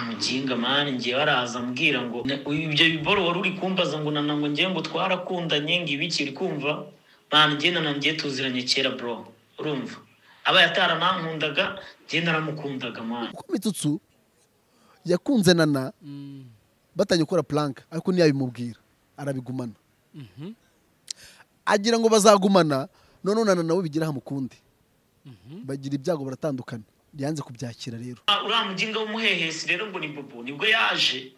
Muginga man, ngiye baraza mbwira ngo ibyo biboro wari uri kumbaza ngo nana ngo ngiye ngo twarakundanye ngo ibiki uri kumva man, ngiye nana ngiye tuziranye kera bro, urumva aba yataranankundaga ngiye naramukundaga man. Kuko Mitsutsu yakunze Nana batangiye gukora plank, ariko ntiyabimubwira arabigumana, agira ngo bazagumana. None Nana nawe bigira hamukunde, bagira ibyago baratandukana, yanze kubyakira. Rero uriya muginga w'umuhehesi rero ngo ni Bobo, nibwo yaje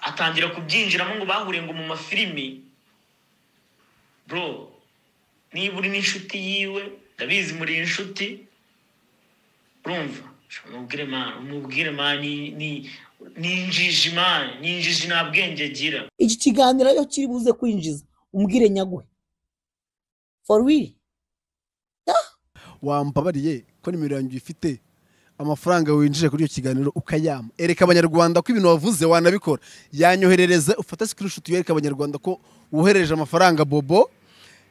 atangira kubyinjiramo ngo bahuriye ngo mu mafilimi bro. Niba uri n'inshuti yiwe ndabizi muri inshuti, urumva umubwire man, ni injiji man, ni injiji nta bwenge agira. Iki kiganiro yo kiri buze kwinjiza umbwire nyaguhe for real. Wampabariye ko nimero yanjye ifite amafaranga winjije kuri iyo kiganiro ukayama, ereka abanyarwanda ko ibintu wavuze wanabikora, yanyoherereze ufate screenshot yereka abanyarwanda ko woherereje amafaranga Bobo.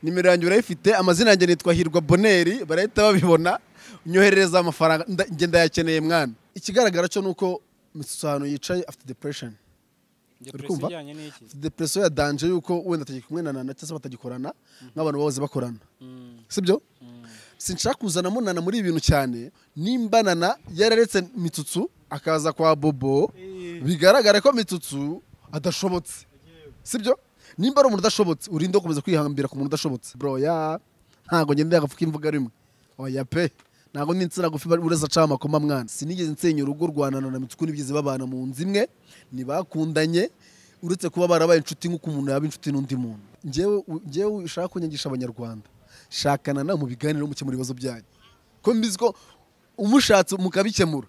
Nimero yanjye urayifite, amazina yanjye nitwa Hirwa Boneri, barahita babibona. Nyoherereza amafaranga nge ndayakeneye mwana. Ikigaragara cyo nuko Mitsutsu ahantu yicaye afite depression. Depression ijyanye n'iki? Depression ya danger yuko wenda atagikora kumwe na Nana cyangwa se batagikorana nk'abantu bahoze bakorana, sibyo? Sinshaka kuzanamo Nana muri ibintu cyane. Nimba Nana yararetse Mitsutsu akaza kwa Bobo, bigaragara ko Mitsutsu adashobotse, sibyo? Nimba ari umuntu udashobotse, urinde gukomeza kwihambira ku muntu udashobotse bro. Ya ntago ngende yagafuka imvuga rimwe, oya pe, ntago n'insina gufi ureza aca amakoma mwana. Sinigeze nsenya urugo rwa Nana na Mitsutsu, nibigeze babana mu nzu imwe, ntibakundanye uretse kuba barabaye inshuti nk'uko umuntu yaba inshuti n'undi muntu. Njyewe ushaka kunyangisha abanyarwanda, shakana na mu biganiro mukemura ibibazo byanyu, ko mbizi ko umushatse mukabikemura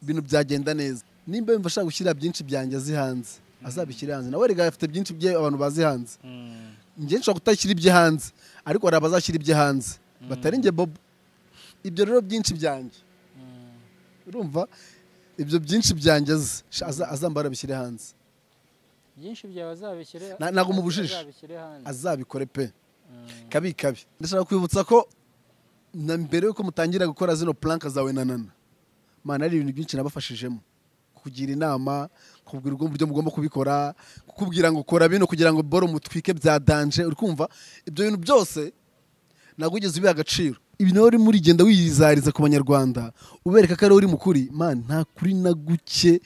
ibintu byagenda neza. Nimba yumva ashaka gushyira byinshi byanjye azi hanze, azabishyira hanze. Nawe rega afite byinshi bye abantu bazi hanze, njye nshobora kutashyira ibye hanze, ariko hari abazashyira ibye hanze batari njye Bobo. Ibyo rero byinshi byanjye, urumva ibyo byinshi byanjye azambara abishyire hanze. Byinshi byawe azabishyire, ntago mubujije, azabikore pe, kabi kabi. Ndashaka kwibutsa ko na mbere yuko mutangira gukora zino plank zawe na Nana, mana ari ibintu byinshi nabafashijemo, kugira inama, kubwira uburyo mugomba kubikora, kukubwira ngo kora bino kugira ngo boro mutwike bya danger. Uri kumva ibyo bintu byose ntabwo ugeze ubiha agaciro. Ibintu uri muri genda wiyizariza ku banyarwanda ubereka ko ari uri mukuri man, nta kuri na guke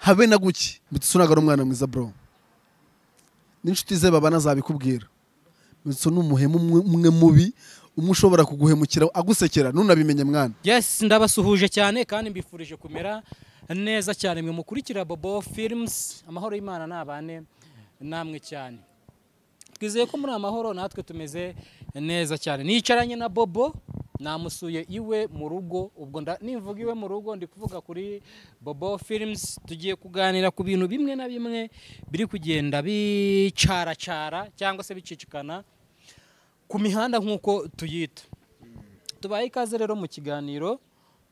habe na guke. Mitsutsu ntabwo ari umwana mwiza bro, n'inshuti ze babana azabikubwira. Mitsutsu ni umuhemu umwe mubi, umwe ushobora kuguhemukira agusekera ntunabimenye mwana. Yes, ndabasuhuje cyane kandi mbifurije kumera neza cyane mwe mukurikira Bobo Films. Amahoro y'Imana nabane namwe cyane. Twizeye ko muri amahoro natwe tumeze neza cyane. Nicaranye na Bobo, namusuye iwe mu rugo. Ubwo nimvuga iwe mu rugo ndi kuvuga kuri Bobo Films. Tugiye kuganira ku bintu bimwe na bimwe biri kugenda bicaracara cyangwa se bicicikana ku mihanda nk'uko tuyita. Tubaye ikaze rero mu kiganiro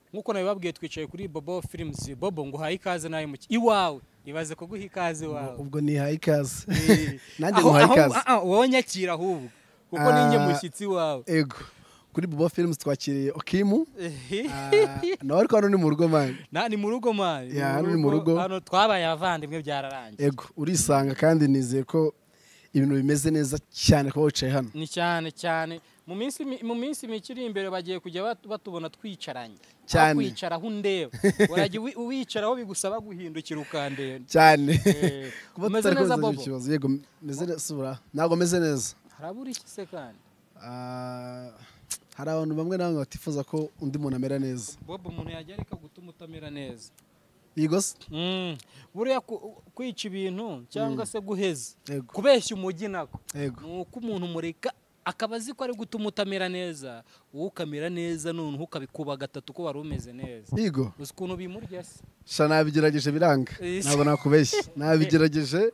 nk'uko nabibabwiye, twicaye kuri Bobo Films. Bobo, nguhaye ikaze nawe mu iwawe, ibaze kuguha ikaze iwawe. Ubwo nihaye ikaze nanjye nguhaye ikaze. Wowe nyakira ahubwo kuko ninjye mushyitsi wawe. Ego, kuri Bobo Films twakiriye Okimu. Nawe ariko hano ni mu rugo man. Ni mu rugo man. Ya hano ni mu rugo. Hano twabaye abavandimwe byararangiye. Ego, urisanga kandi nizeye ko ibintu bimeze neza cyane kuba wicaye hano. Ni cyane cyane mu minsi mikiri imbere bagiye kujya batubona twicaranye cyane. Kwicaraho undeba, urajya uwicaraho bigusaba guhindukira ukandenda cyane. Kuba tutari neza Bobo. Yego meze neza, ntabwo meze neza. Harabura iki se kandi? Hari abantu bamwe na bamwe batifuza ko undi muntu amera neza. Bobo, umuntu yajya areka gutuma utamera neza. Yego se? Buriya kwica ibintu cyangwa se guheza, kubeshya umujyi nako, nuko umuntu mureka akaba azi ko ari gutuma utamera neza, wowe ukamera neza noneho ukabikuba gatatu ko wari umeze neza. Yego. Uzi ukuntu bimurya se? Sha nabigerageje biranga, ntabwo nakubeshya, nabigerageje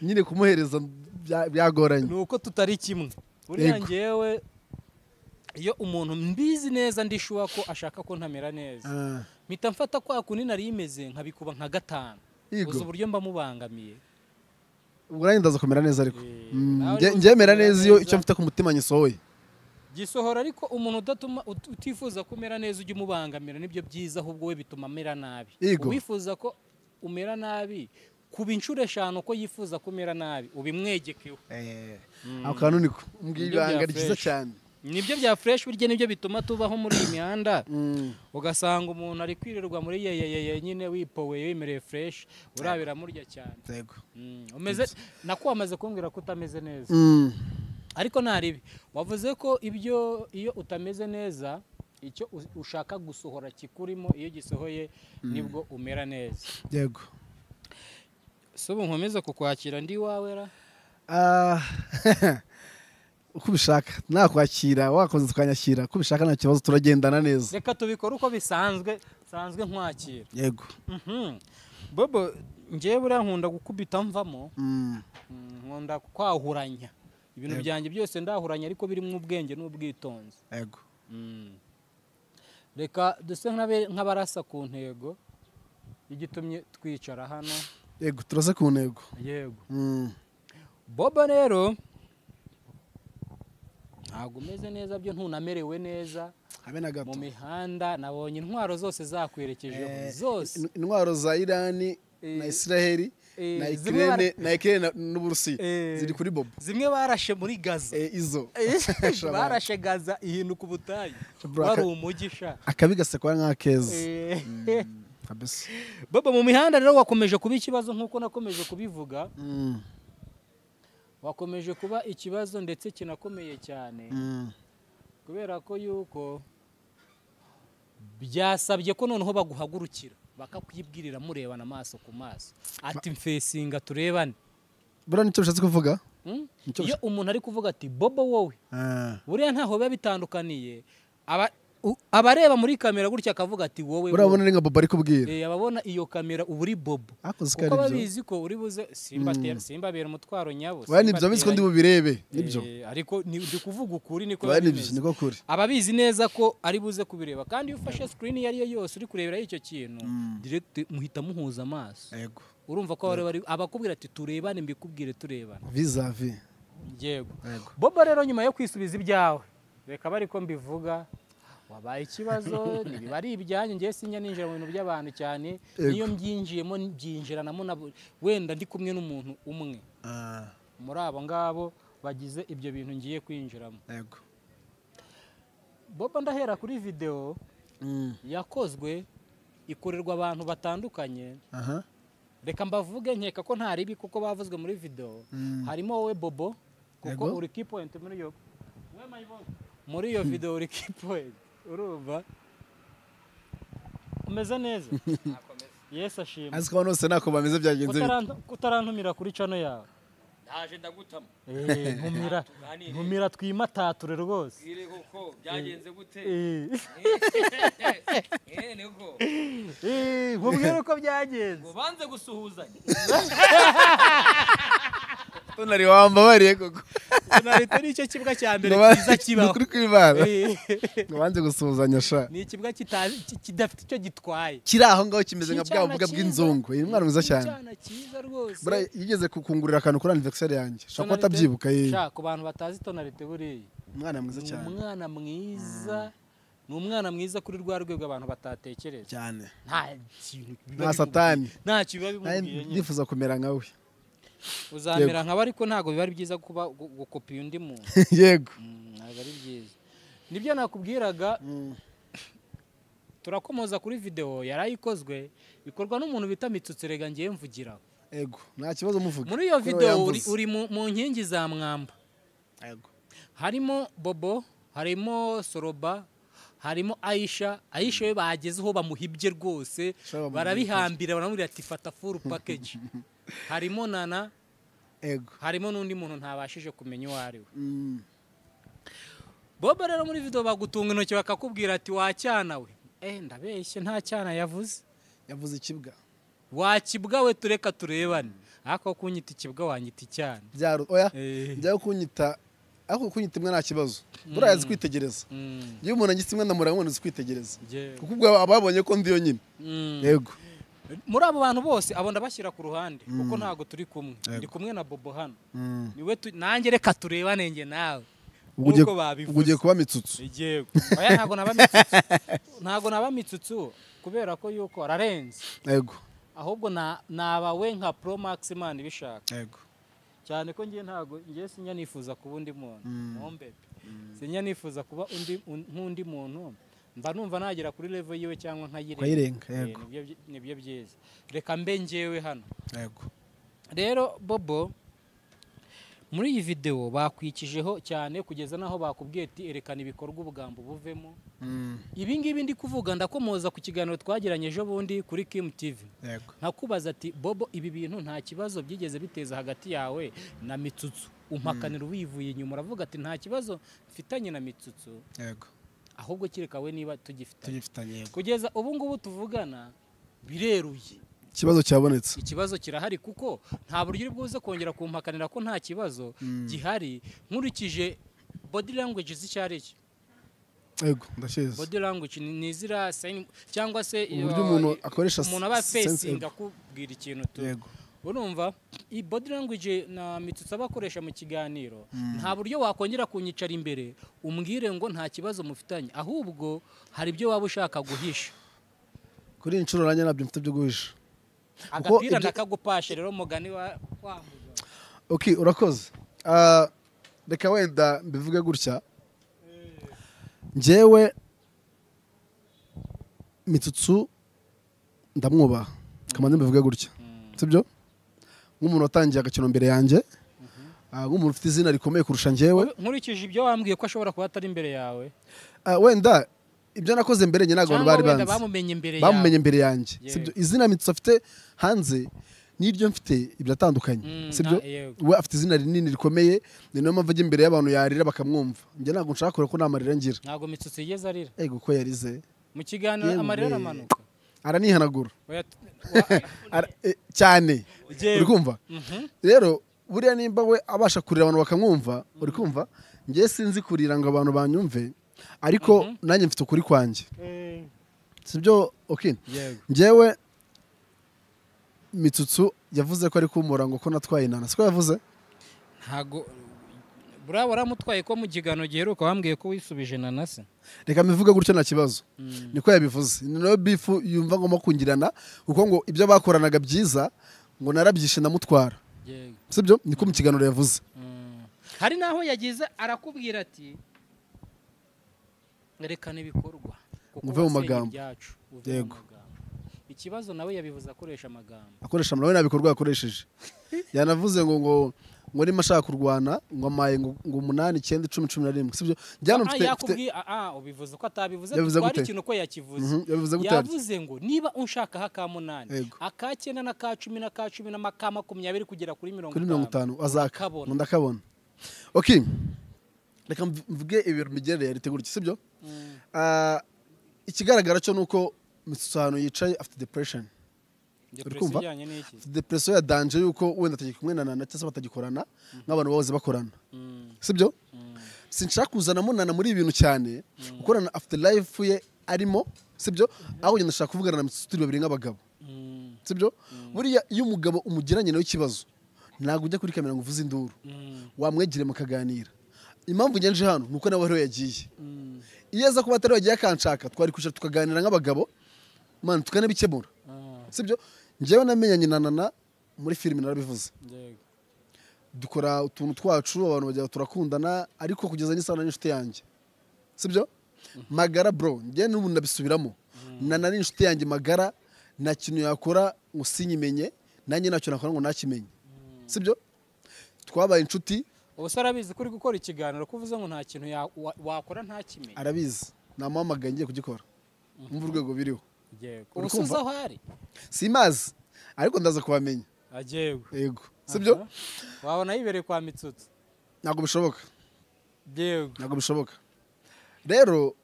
nyine kumuhereza byagoranye. Nuko tutari kimwe. Buriya ngewe iyo umuntu mbizi neza ndishuwa ko ashaka ko ntamera neza, mpita mfata kwa kundi nari imeze nkabikuba nka gatanu. Uzi uburyo mba mubangamiye. Ubwo nanjye ndaza kumera neza ariko njye mera neza iyo icyo mfite ku mutima nyisohoye. Gisohora ariko umuntu udatuma utifuza kumera neza ujye umubangamira nibyo byiza, ahubwo we bituma amera nabi. Uwifuza ko umera nabi kuba inshuro 5 ko yifuza kumera nabi ubimwegekeho. Ako kantu niko mbwiye ibanga ryiza cyane. Nibyo bya fresh burya nibyo bituma tubaho muri iyi mihanda. Ugasanga umuntu ari kwirirwa muri yeyeyeye nyine wipoweye wimereye fresh urabira murya cyane. Yego. Umeze nako wamaze kumbwira ko utameze neza. Ariko ntaribi wavuze ko ibyo iyo utameze neza icyo ushaka gusohora kikurimo iyo gisohoye nibwo umera neza. Yego. So ubu nkomeza kukwakira ndi wawe ra? Uko ubishaka nakwakira wakoze tukanyakira uko ubishaka nta kibazo turagendana neza. Reka tubikore uko bisanzwe sanzwe nkwakira. Yego. Bobo ngewe buriya nkunda gukubita mvamo. Nkunda kwahuranya ibintu byanjye byose ndahuranya ariko birimo ubwenge n'ubwitonzi. Yego. Reka duse nk'abarasa ku ntego igitumye twicara hano. Yego turasa ku ntego. Yego. Bobo rero ntabwo umeze neza byo ntunamerewe neza habe na gato. Mu mihanda nabonye intwaro zose zakwerekejeho zose. Intwaro za Irani na Israeli na Ukraine na Ukraine n'Uburusiya ziri kuri Bobo. Zimwe barashe muri Gaza. Izo barashe Gaza ihinduka ubutayu. Wari umugisha. Akabi gasekwa nk'akeza. Kabisa. Bobo mu mihanda rero wakomeje kuba ikibazo nkuko nakomeje kubivuga. Wakomeje kuba ikibazo ndetse kinakomeye cyane. Kubera ko yuko byasabye ko noneho baguhagurukira bakakwibwirira murebana amaso ku maso ati mfesinga turebane. Buriya nicyo bishatse kuvuga? Iyo umuntu ari kuvuga ati Bobo wowe buriya ntaho biba bitandukaniye abareba muri kamera gutya akavuga ati wowe urabona ari nka Bobo ari kubwira. Ababona iyo kamera uba uri Bobo kuko babizi ko uri buze simbatera simbabera umutwaro nyabo. Oya nibyo bizi ko ndi bubirebe nibyo. Ariko ndi kuvuga ukuri niko bimeze. Niko kuri. Ababizi neza ko ari buze kubireba kandi iyo ufashe screen iyo ari yo yose uri kurebera icyo kintu direct muhita muhuza amaso. Yego. Urumva ko bari abakubwira ati turebane mbikubwire turebane. Vis-a-vis. Yego. Bobo rero nyuma yo kwisubiza ibyawe reka bari ko mbivuga wabaye ikibazo nibiba ari ibyanyu ngiye sinya ninjira mu bintu by'abantu cyane niyo mbyinjiyemo byinjiranamo wenda ndi kumwe n'umuntu umwe muri abo ngabo bagize ibyo bintu ngiye kwinjiramo. Yego. Bobo ndahera kuri video yakozwe ikorerwa abantu batandukanye. Reka mbavuge nkeka ko nta ribi kuko bavuzwe muri video. Harimo wowe Bobo kuko uri key point muri yo. Muri iyo video uri key point. Urumva umeze neza. Yes ashimwe. Azi ko nose nako bameze byagenze bite. Kutarantumira kuri channel yawe. Ndaje ndagutama. Ntumira. Ntumira twimatature rwose. Bwire koko byagenze gute? Niko. Nkubwire uko byagenze. Ngo banze gusuhuzanya. Tonari wambabariye koko. Tonari nicyo kibwa cya mbere cyiza kibaho. Nukuri kwibana. Ngo banze gusuhuzanya sha. Ni ikibwa kidafite icyo gitwaye. Kiri aho ngaho kimeze nka bwa buga bw'inzungu. Uyu mwana mwiza cyane. Cyane cyiza rwose. Bura yigeze kukungurira akantu kuri anniversaire yanjye. Shaka ko atabyibuka yeye. Sha ku bantu batazi Tonalite buriya. Umwana mwiza cyane. Umwana mwiza. Ni umwana mwiza kuri rwa rwego abantu batatekereza. Cyane. Nta kintu. Nta satani. Nta kiba bimubwiye. Ndifuza kumera nka we. Uzamera nka ariko ntago biba ari byiza kuba gukopiya undi muntu. Yego. Ntago ari byiza. Nibyo nakubwiraga. Turakomoza kuri video yarayikozwe ikorwa n'umuntu bita Mitsutsu rega ngiye mvugira. Yego, nta kibazo muvuga. Muri iyo video uri mu nkingi za mwamba. Yego. Harimo Bobo, harimo Soroba, harimo Aisha. Aisha we bagezeho bamuhibye rwose barabihambira baramubwira ati fata full package. Harimo Nana. Ego. Harimo n'undi muntu ntabashije kumenya uwo ari we. Bobo rero muri video bagutunga intoki bakakubwira ati wacyana we. Ndabeshye nta cyana yavuze. Yavuze ikibwa. Wakibwa we tureka turebane. Ariko kunyita ikibwa wanyita icyana. Byaro oya. Njya kunyita ariko kunyita imwe nta kibazo. Buriya azi kwitegereza. Iyo umuntu angitse imwe ndamureba umuntu azi kwitegereza. Kuko ubwo ababonye ko ndi yo nyine. Yego. Muri abo bantu bose abo ndabashyira ku ruhande kuko ntago turi kumwe. Ndi kumwe na Bobo hano. Niwe nanjye reka turebane nge nawe. Uko babivuze. Ugiye kuba Mitsutsu. Yego. Oya ntago naba Mitsutsu. Ntago naba Mitsutsu kubera ko yuko ararenze. Yego. Ahubwo nabawe nka Pro Max Imana ibishaka. Yego. Cyane ko ngiye ntago ngiye sinya nifuza kuba undi muntu. Mombebe. Sinya nifuza kuba undi nk'undi muntu. Mba numva nagera kuri level yiwe cyangwa nkayirenga. Yego. Nibyo byiza. Reka mbe ngewe hano. Yego. Rero Bobo muri iyi video bakwikijeho cyane kugeza naho bakubwiye ati erekana ibikorwa ubugambo buvemo. Ibi ngibi ndi kuvuga ndakomoza ku kiganiro twagiranye ejo bundi kuri Kim TV. Yego. Nkakubaza ati Bobo ibi bintu nta kibazo byigeze biteza hagati yawe na Mitsutsu. Umpakanira wivuye inyuma uravuga ati nta kibazo mfitanye na Mitsutsu. Yego. Ahubwo kireka we niba tugifitanye. Yego. Kugeza ubu ngubu tuvugana bireruye. Ikibazo cyabonetse. Ikibazo kirahari kuko nta buryo uri bwuze kongera kumpakanira ko nta kibazo gihari nkurikije body language z'icyariki. Yego, ndashize. Body language ni zira sign cyangwa se uburyo umuntu akoresha umuntu aba facing akubwira ikintu tu. Yego. Urumva i body language na Mitsutsu abakoresha mu kiganiro nta buryo wakongera kunyicara imbere umbwire ngo nta kibazo mufitanye ahubwo hari ibyo waba ushaka guhisha. Kuri inshuro ranye nabyo mfite byo guhisha. Agapira ndakagupashe rero mugani wa Okay, urakoze. Reka wenda mbivuge gutya. Njyewe Mitsutsu ndamwubaha. Kamande mbivuge gutya. Sibyo? Nk'umuntu watangiye agakino mbere yanjye. Nk'umuntu ufite izina rikomeye kurusha njyewe. Nkurikije ibyo wambwiye ko ashobora kuba atari imbere yawe. Wenda ibyo nakoze mbere njye ntago abantu bari banzi. Bamumenye imbere yanjye. Sibyo? Izina Mitsutsu afite hanze n'iryo mfite ibiratandukanye. Sibyo? We afite izina rinini rikomeye, ni nayo mpamvu ajya imbere y'abantu yarira bakamwumva. Njye ntago nshaka kure ko namarira ngira. Ntago Mitsutsu yigeze arira. Ego ko yarize. Mu kiganiro amarira aramanuka. Aranihanagura. Cyane. Uri kumva? Rero buriya nimba we abasha kurira abantu bakamwumva, uri kumva? Njye sinzi kurira ngo abantu banyumve. Ariko nanjye mfite ukuri kwanjye. Sibyo? Okay. Njyewe Mitsutsu yavuze ko ari kumura ngo ko natwaye inana. Siko yavuze? Ntago buriya waramutwaye ko mu kiganiro giheruka wambwiye ko wisubije nana se. Reka mbivuge gutyo nta kibazo. Niko yabivuze. Ni nayo bifu yumva ngomba kungirana kuko ngo ibyo bakoranaga byiza ngo narabyishe ndamutwara. Sibyo? Niko mu kiganiro yavuze. Hari naho yagize arakubwira ati erekana ibikorwa uve mu magambo. Yego. Ikibazo nawe yabivuze akoresha amagambo. Akoresha nawe nabikorwa yakoresheje. Yanavuze ngo ngo ngo nima ashaka kurwana ngo amaye ngo 8 9 10 11. Sibyo? Njyana mfite yakubwiye ubivuze ko atabivuze twari ikintu ko yakivuze. Yavuze ngo niba unshaka haka 8 aka 9 na ka 10 na ka 10 na ka 20 kugera kuri 50 azaka ndakabona. Okay. Reka mvuge ibintu migerere yaritegura, sibyo? Ikigaragara cyo nuko Mitsutsu hano yicaye afite depression. Depression ijyanye n'iki? Depression ya danger yuko wenda atagikwe kumwe na Nana cyangwa batagikorana nk'abantu bahoze bakorana. Sibyo? Sinshaka kuzanamo Nana muri ibintu cyane gukorana afite life ye arimo, sibyo? Aho ngenda ndashaka kuvugana na Mitsutsu turi babiri nk'abagabo. Sibyo? Buriya iyo umugabo umugiranye nawe ikibazo ntago ujya kuri kamera ngo uvuze induru. Wamwegere mukaganira. Impamvu ngenje hano nuko nawe ariho yagiye. Iyo aza kuba atari yagiye akanshaka twari kwicara tukaganira nk'abagabo man tukanabikemura. Sibyo? Njyewe namenyanye na Nana muri filime narabivuze. Dukora utuntu twacu abantu bajya turakundana ariko kugeza n'isana n'inshuti yanjye. Sibyo? Magara bro, njye n'ubu ndabisubiramo. Nana ni inshuti yanjye magara nta kintu yakora ngo sinyimenye nanjye ntacyo nakora ngo nakimenye. Sibyo? Twabaye inshuti. Ubuse arabizi kuri gukora ikiganiro kuvuze ngo nta kintu wakora ntakimenye. Arabizi. Namuhamagaye ngiye kugikora. Umva urwego biriho. Yego. Ubusuza aho ari? Simazi ariko ndaza kubamenya. Ajewe. Yego. Sibyo? Wabona yibereye kwa Mitsutsu. Ntabwo bishoboka. Yego. Ntabwo bishoboka. Rero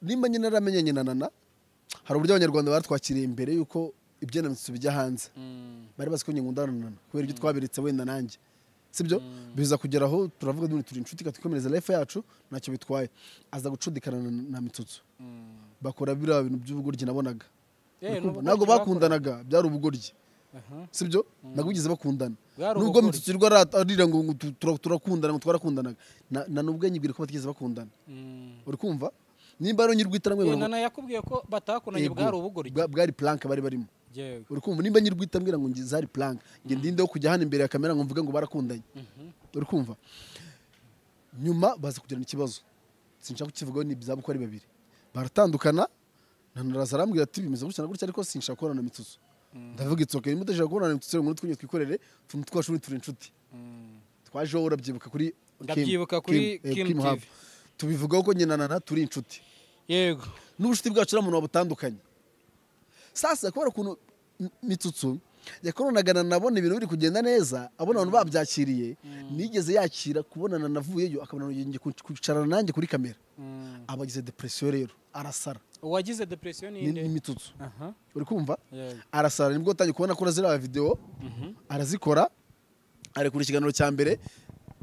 nimba nyine naramenyanye na Nana hari uburyo abanyarwanda baratwakiriye imbere yuko ibyo na Mitsutsu bijya hanze. Bari bazi ko nkundana na Nana kubera ibyo twaberetse wenda nanjye. Sibyo? Biza kugera aho turavuga none turi inshuti katikomereza life yacu ntacyo bitwaye. Aza gucudikana na Mitsutsu. Bakora biriya bintu by'ubugoryi nabonaga. Ntabwo bakundanaga byari ubugoryi. Sibyo? Ntabwo bigeze bakundana. Nubwo Mitsutsu irwa arira ngo turakundana ngo twarakundanaga. Na nubwo nyibwira ko batigeze bakundana. Uri kumva? Nimba rero nyirwitaramwe ngo Nana yakubwiye ko batakundanye bwari ubugoryi. Bwari plank bari barimo. Yego. Uri kumva nimba nyirwita mbwira ngo zari prank, nge ndinde wo kujya hano imbere ya kamera ngo mvuge ngo barakundanye. Uri kumva nyuma baza kugirana ikibazo, sinshaka kukivugaho, ni ibyabo uko ari babiri baratandukana. Nana arambwira ati bimeze gutya na gutya, ariko sinshaka kubonana na Mitsutsu. Ndavuga it's okay, nimba udashaka kubonana na Mitsutsu ngo twinye twikorere utuntu twacu turi inshuti. Twaje wowe urabyibuka kuri Ndabyibuka kuri Kim Hub. TV. Tubivugaho ko nyina na Nana turi inshuti. Yego. N'ubucuti bwacu nta muntu wabutandukanye. Sasa kubera ukuntu Mitsutsu yakoranaga na nabona ibintu biri kugenda neza, abona abantu babyakiriye, nigeze yakira kubonana navuyeyo akabona ngiye kwicarana nanjye kuri kamera. Abagize depression rero arasara. Uwagize depression ni Ni nde? Mitsutsu. Aha. Uri kumva? Yego. Arasara, nibwo utangiye kubona ko ziriya video arazikora, arekura ikiganiro cya mbere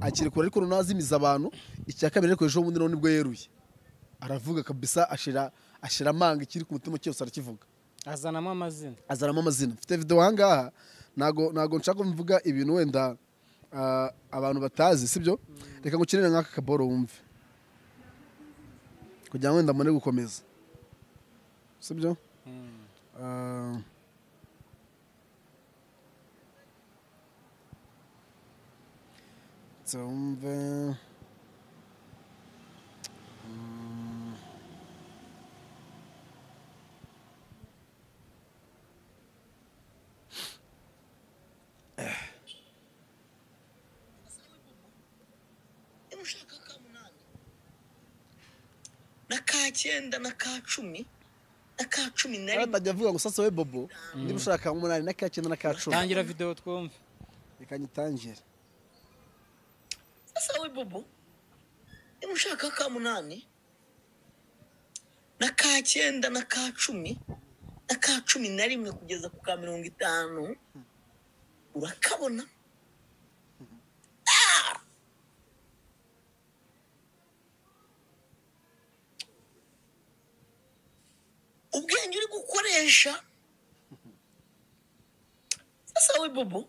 akirekura ariko noneho azimiza abantu. Icya kabiri ariko ejo bundi noneho nibwo yeruye aravuga kabisa, ashira amanga ikiri ku mutima cyose arakivuga, azanamo amazina. Azanamo amazina. Mfite video aha ngaha, ntago nshaka mvuga ibintu wenda abantu batazi, sibyo? Reka ngukinire nk'aka kaboro wumve kugira ngo wenda mbone gukomeza, sibyo? Wumve. Ushaka ka munani na ka cyenda na ka cumi na ka cumi na rimwe. Atajya avuga ngo sasa we Bobo niba ushaka umunani na ka cyenda na ka cumi. Tangira video twumve. Reka nyitangire. Sasa we Bobo niba ushaka ka munani na ka cyenda na ka cumi na ka cumi na rimwe kugeza ku ka 50 urakabona. Ubwenge uri gukoresha. Sasa we Bobo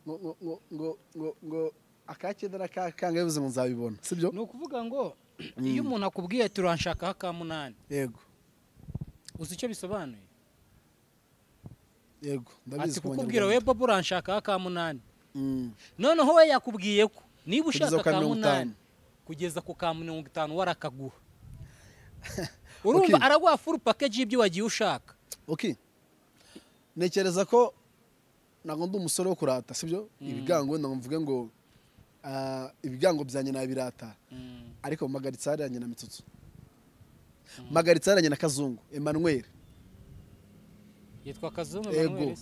ngo ngo ngo ngo ngo akakenda nakakanga yavuze ngo nzabibona, sibyo? Ni ukuvuga ngo iyo umuntu akubwiye ati uranshaka aka munani, yego, uzi icyo bisobanuye? Yego, ndabizi. Ati kukubwira we Bobo uranshaka aka munani, noneho we yakubwiye ko niba ushaka ka munani kugeza ku ka 50 warakaguha. Urumva araguha full package y'ibyo wagiye ushaka. Okay. Nekereza ko ntabwo ndi umusore wo kurata, sibyo? Ibigango wenda mvuge ngo ibigango byanjye nabirata, ariko magaritse haranye na Mitsutsu, magaritse haranye na Kazungu Emmanuel. Yitwa Kazungu Emmanuel.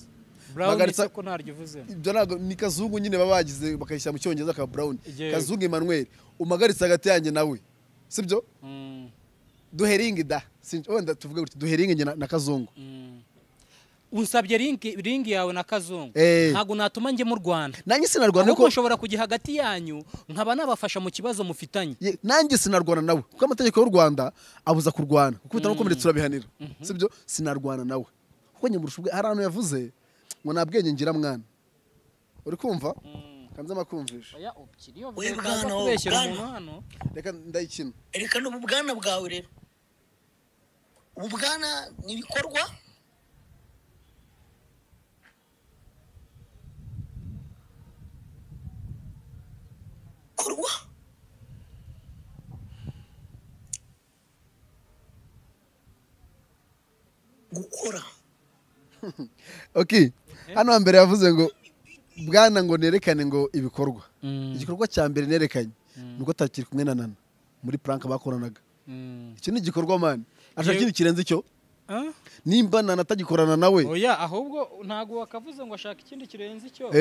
Brown ko ntaryo uvuze. Ibyo ntabwo ni Kazungu nyine babagize bakayishyira mu cyongereza ka Brown. Kazungu Emmanuel umagaritse hagati yanjye nawe, sibyo? Duheringi da wenda tuvuge gutya, duheringi na Kazungu. Unsabye ringi yawe na Kazungu, ntago natuma nge mu Rwanda. Nanjye sinarwana ko nshobora kujya hagati yanyu nkaba nabafasha mu kibazo mufitanye. Nanjye sinarwana nawe kuko amategeko y'u Rwanda abuza kurwana, kuko bitanakomeretse urabihanira, sibyo? Sinarwana nawe kuko nyamurusha ubwe. Hari ahantu yavuze ngo nta bwenge ngira mwana, uri kumva? Kanze makumvisha. Oya bwana, bwana. Reka ndayikina. Reka n'ubu bwana bwawe rero, ubu bwana ni ibikorwa. Korwa gukora. Okay, hano mbere yavuze ngo bwana ngo nerekane ngo ibikorwa. Igikorwa cya mbere nerekanye nuko atakiri kumwe na Nana muri prank bakoranaga. Icyo ni igikorwa man. Ashaka ikindi kirenze icyo? Nimba Nana atagikorana nawe. Oya, ahubwo ntago wakavuze ngo ashaka ikindi kirenze icyo.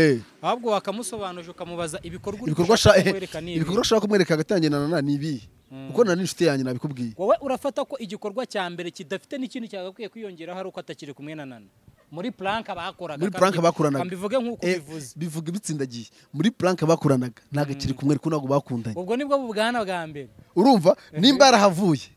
Ahubwo wakamusobanuje ukamubaza ibikorwa ibikorwa ushaka kumwereka hagati yanjye na Nana ni ibihe? Kuko Nana ni inshuti yanjye nabikubwiye. Wowe urafata ko igikorwa cya mbere kidafite n'ikindi cyagakwiye kwiyongeraho ari uko atakiri kumwe na Nana. Muri prank bakoraga. Muri prank bakoranaga. Mbivuge nkuko bivuze. Bivuga ibitsindagiye. Muri prank bakoranaga ntago kiri kumwe ariko ntago bakundanye. Ubwo nibwo bubwana bwa mbere. Urumva nimba yarahavuye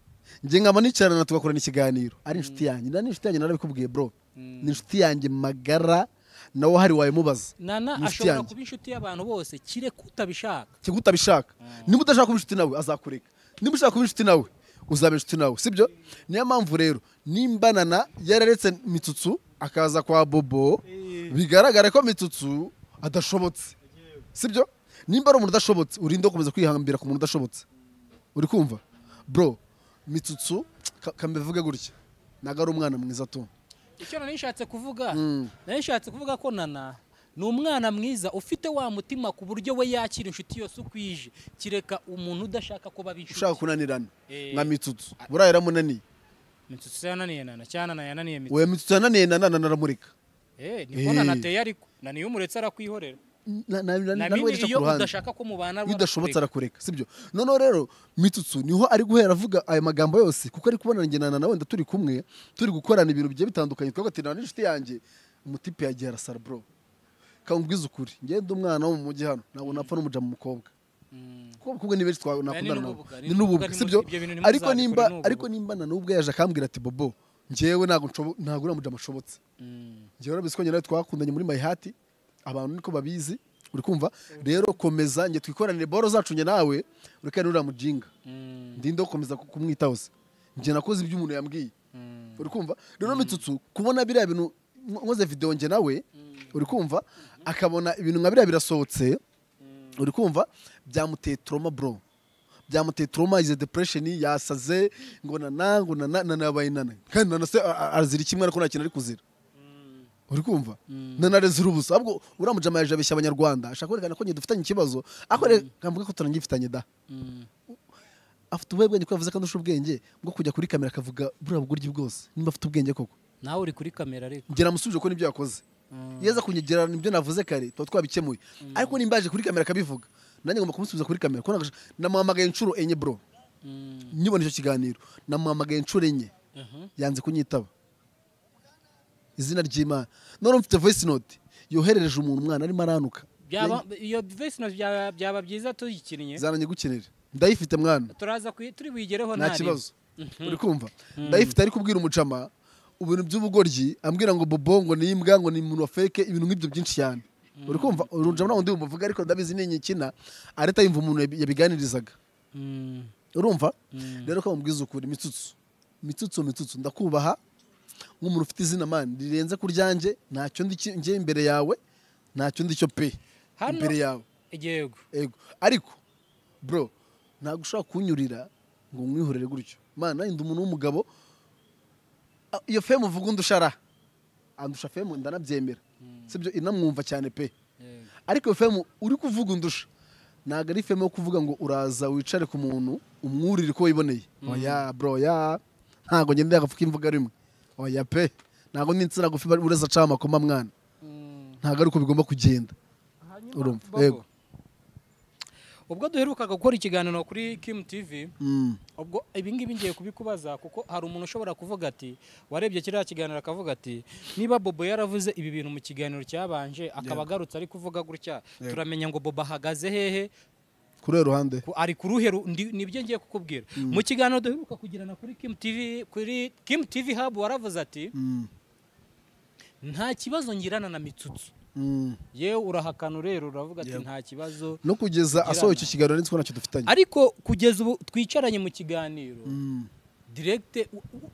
nge nkaba nicarana tugakorana ikiganiro ari inshuti yanjye. Nana ni inshuti yanjye narabikubwiye bro. Ni inshuti yanjye magara nawe hari wayimubaza. Nana ashobora kuba inshuti y'abantu bose kire kutabishaka. Kire kutabishaka. Niba udashaka kuba inshuti nawe azakureka. Niba ushaka kuba inshuti nawe uzaba inshuti nawe, sibyo? Niyo mpamvu rero nimba Nana yararetse Mitsutsu akaza kwa Bobo, bigaragara ko Mitsutsu adashobotse, sibyo? Nimba ari umuntu udashobotse, urinde gukomeza kwihambira ku muntu udashobotse. Uri kumva bro? Mitsutsu kambivuge gutya, ntabwo ari umwana mwiza tu. Icyo nari nshatse kuvuga, nari nshatse kuvuga ko Nana ni umwana mwiza ufite wa mutima ku buryo we yakira inshuti yose uko ije, kireka umuntu udashaka ko baba inshuti, ushaka kunanirana nka Mitsutsu. Buriya yaramunaniye. Mitsutsu yananiye Nana cyane, Nana yananiye Mitsutsu. Oya, Mitsutsu yananiye Nana, Nana aramureka. Niko Nana ateye, ariko Nana iyo umuretse arakwihorera. Nawe iyo udashaka ko mubana, iyo udashobotse arakureka, sibyo? Noneho rero Mitsutsu niho ari guhera avuga aya magambo yose, kuko ari kubona njye na Nana wenda turi kumwe, turi gukorana ibintu bigiye bitandukanye, twavuga ati Nana n'inshuti yanjye. Umutipe yagiye arasara bro. Kambwiza ukuri, ngende umwana wo mu mujyi hano ntabwo napfa n'umuja mu mukobwa, kuko abakobwa ni benshi twanakundana nabo, ni n'ububwa, sibyo? Ariko nimba Nana ubwe yaje akambwira ati Bobo, njyewe ntabwo ntabwo uriya mujama ashobotse, njyewe urabizi ko njye nawe twakundanye muri My Heart, abantu niko babizi, uri kumva? Rero komeza njye twikoranire boro zacu njye nawe, ureke n'uriya mujinga, ndinde gukomeza kumwitaho se, njye nakoze ibyo umuntu yambwiye, uri kumva? Rero Mitsutsu kubona biriya bintu, nkoze video njye nawe, uri kumva, akabona ibintu nka biriya birasohotse, uri kumva, byamuteye trauma bro, byamuteye trauma, is depression, yasaze ngo Nana, ngo Nana, Nana yabaye Nana, kandi Nana se azira kimwe, ariko nta kintu ari kuzira, uri kumva? Nana arezira ubusa. Ahubwo uriya mujama yaje abeshya abanyarwanda, ashaka kwerekana ko njye dufitanye ikibazo, ariko reka mvuge ko turanagifitanye da. Afite ubuhe bwenge ko yavuze ko andusha ubwenge bwo kujya kuri kamera akavuga buriya bugoryi bwose? Nimba afite ubwenge koko. Nawe uri kuri kamera ariko. Njye namusubije ko nibyo yakoze. Iyo aza kunyegera nibyo navuze kare tuba twabikemuye, ariko nimba yaje kuri kamera akabivuga, nanjye ngomba kumusubiza kuri kamera. Kuko namuhamagaye inshuro 4 bro, nyibona icyo kiganiro namuhamagaye inshuro 4, yanze kunyitaba. Izina ry'Imana. None mfite voice note yoherereje umuntu, umwana arimo aranuka. Iyo voice note byaba byiza tuyikinnye. Zananye gukinira, ndayifite mwana, turaza turi buyigereho nta kibazo. Uri kumva? Ndayifite, ari kubwira umujama ibintu by'ubugoryi, ambwira ngo Bobo ngo ni imbwa, ngo ni umuntu wa fake, ibintu nk'ibyo byinshi cyane. Uri kumva? Urujama nawe ndi umuvuga, ariko ndabizi ni inyikina areta yumva umuntu yabiganirizaga. Urumva? Rero ko mubwiza ukuri, Mitsutsu, Mitsutsu, Mitsutsu, ndakubaha nk'umuntu ufite izina man rirenze kuryanjye, ntacyo ndi ngiye imbere yawe, ntacyo ndi cyo pe imbere yawe. Yego. Yego. Ariko bro, ntabwo ushobora kunyurira ngo nkwihorere gutyo. Man, ndi umuntu w'umugabo, iyo fame uvuga undushara, andusha fame ndanabyemera, sibyo? Inamwumva cyane pe. Ariko iyo fame uri kuvuga undusha ntabwo ari fame yo kuvuga ngo uraza wicare ku muntu umwurire ko wiboneye. Oya bro, ya ntabwo ngende agafuka imvuga rimwe. Oya pe, ntabwo n'insina gufi ureza aca amakoma mwana, ntabwo ari uko bigomba kugenda. Urumva? Yego. Ubwo duherukaga gukora ikiganiro kuri Kim TV, ubwo ibi ngibi ngiye kubikubaza kuko hari umuntu ushobora kuvuga ati warebye kiriya kiganiro akavuga ati niba Bobo yaravuze ibi bintu mu kiganiro cyabanje akaba agarutse ari kuvuga gutya, turamenya ngo Bobo ahagaze hehe, kuri ruhande ari kuruhe? Nibyo ngiye kukubwira. Mu kiganiro duheruka kugirana kuri Kim TV, kuri Kim TV Hub, waravuze ati nta kibazo ngirana na Mitsutsu. Yewe urahakana rero, uravuga ati nta kibazo no kugeza asohoye icyo kiganiro nzi ko ntacyo dufitanye. Ariko kugeza ubu twicaranye mu kiganiro direct,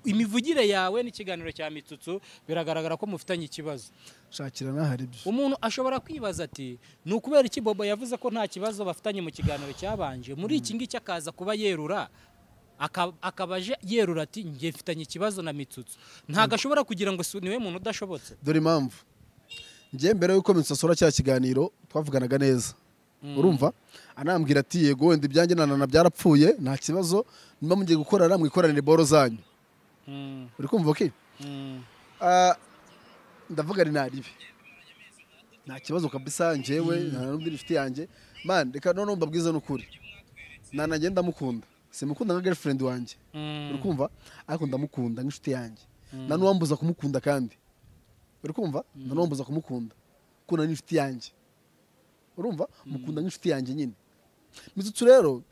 imivugire yawe n'ikiganiro cya Mitsutsu biragaragara ko mufitanye ikibazo. Shakira nahari ibyo. Umuntu ashobora kwibaza ati ni ukubera iki Bobo yavuze ko nta kibazo bafitanye mu kiganiro cyabanje, muri iki ngiki akaza kuba yerura, akabaje yerura ati njye mfitanye ikibazo na Mitsutsu. Ntago ashobora kugira ngo niwe muntu udashobotse. Dore impamvu njye mbere yuko Mitsutsu asohora cya kiganiro twavuganaga neza, urumva? Anambwira ati yego wenda ibyanjye na Nana byarapfuye nta kibazo, nimba mugiye gukorana mwikoranire boro zanyu. Uri kumva? Okay. Ndavuga ari naribi, nta kibazo kabisa, njyewe nta n'undi inshuti yanjye man. Reka none mbabwiza n'ukuri, Nana njye ndamukunda, simukunda nka girlfriend wanjye, uri kumva? Ariko ndamukunda nk'inshuti yanjye, nta n'uwambuza kumukunda kandi, uri kumva? Nta n'uwambuza kumukunda kuko nani inshuti yanjye, urumva? Mukunda nk'inshuti yanjye nyine. Mitsutsu rero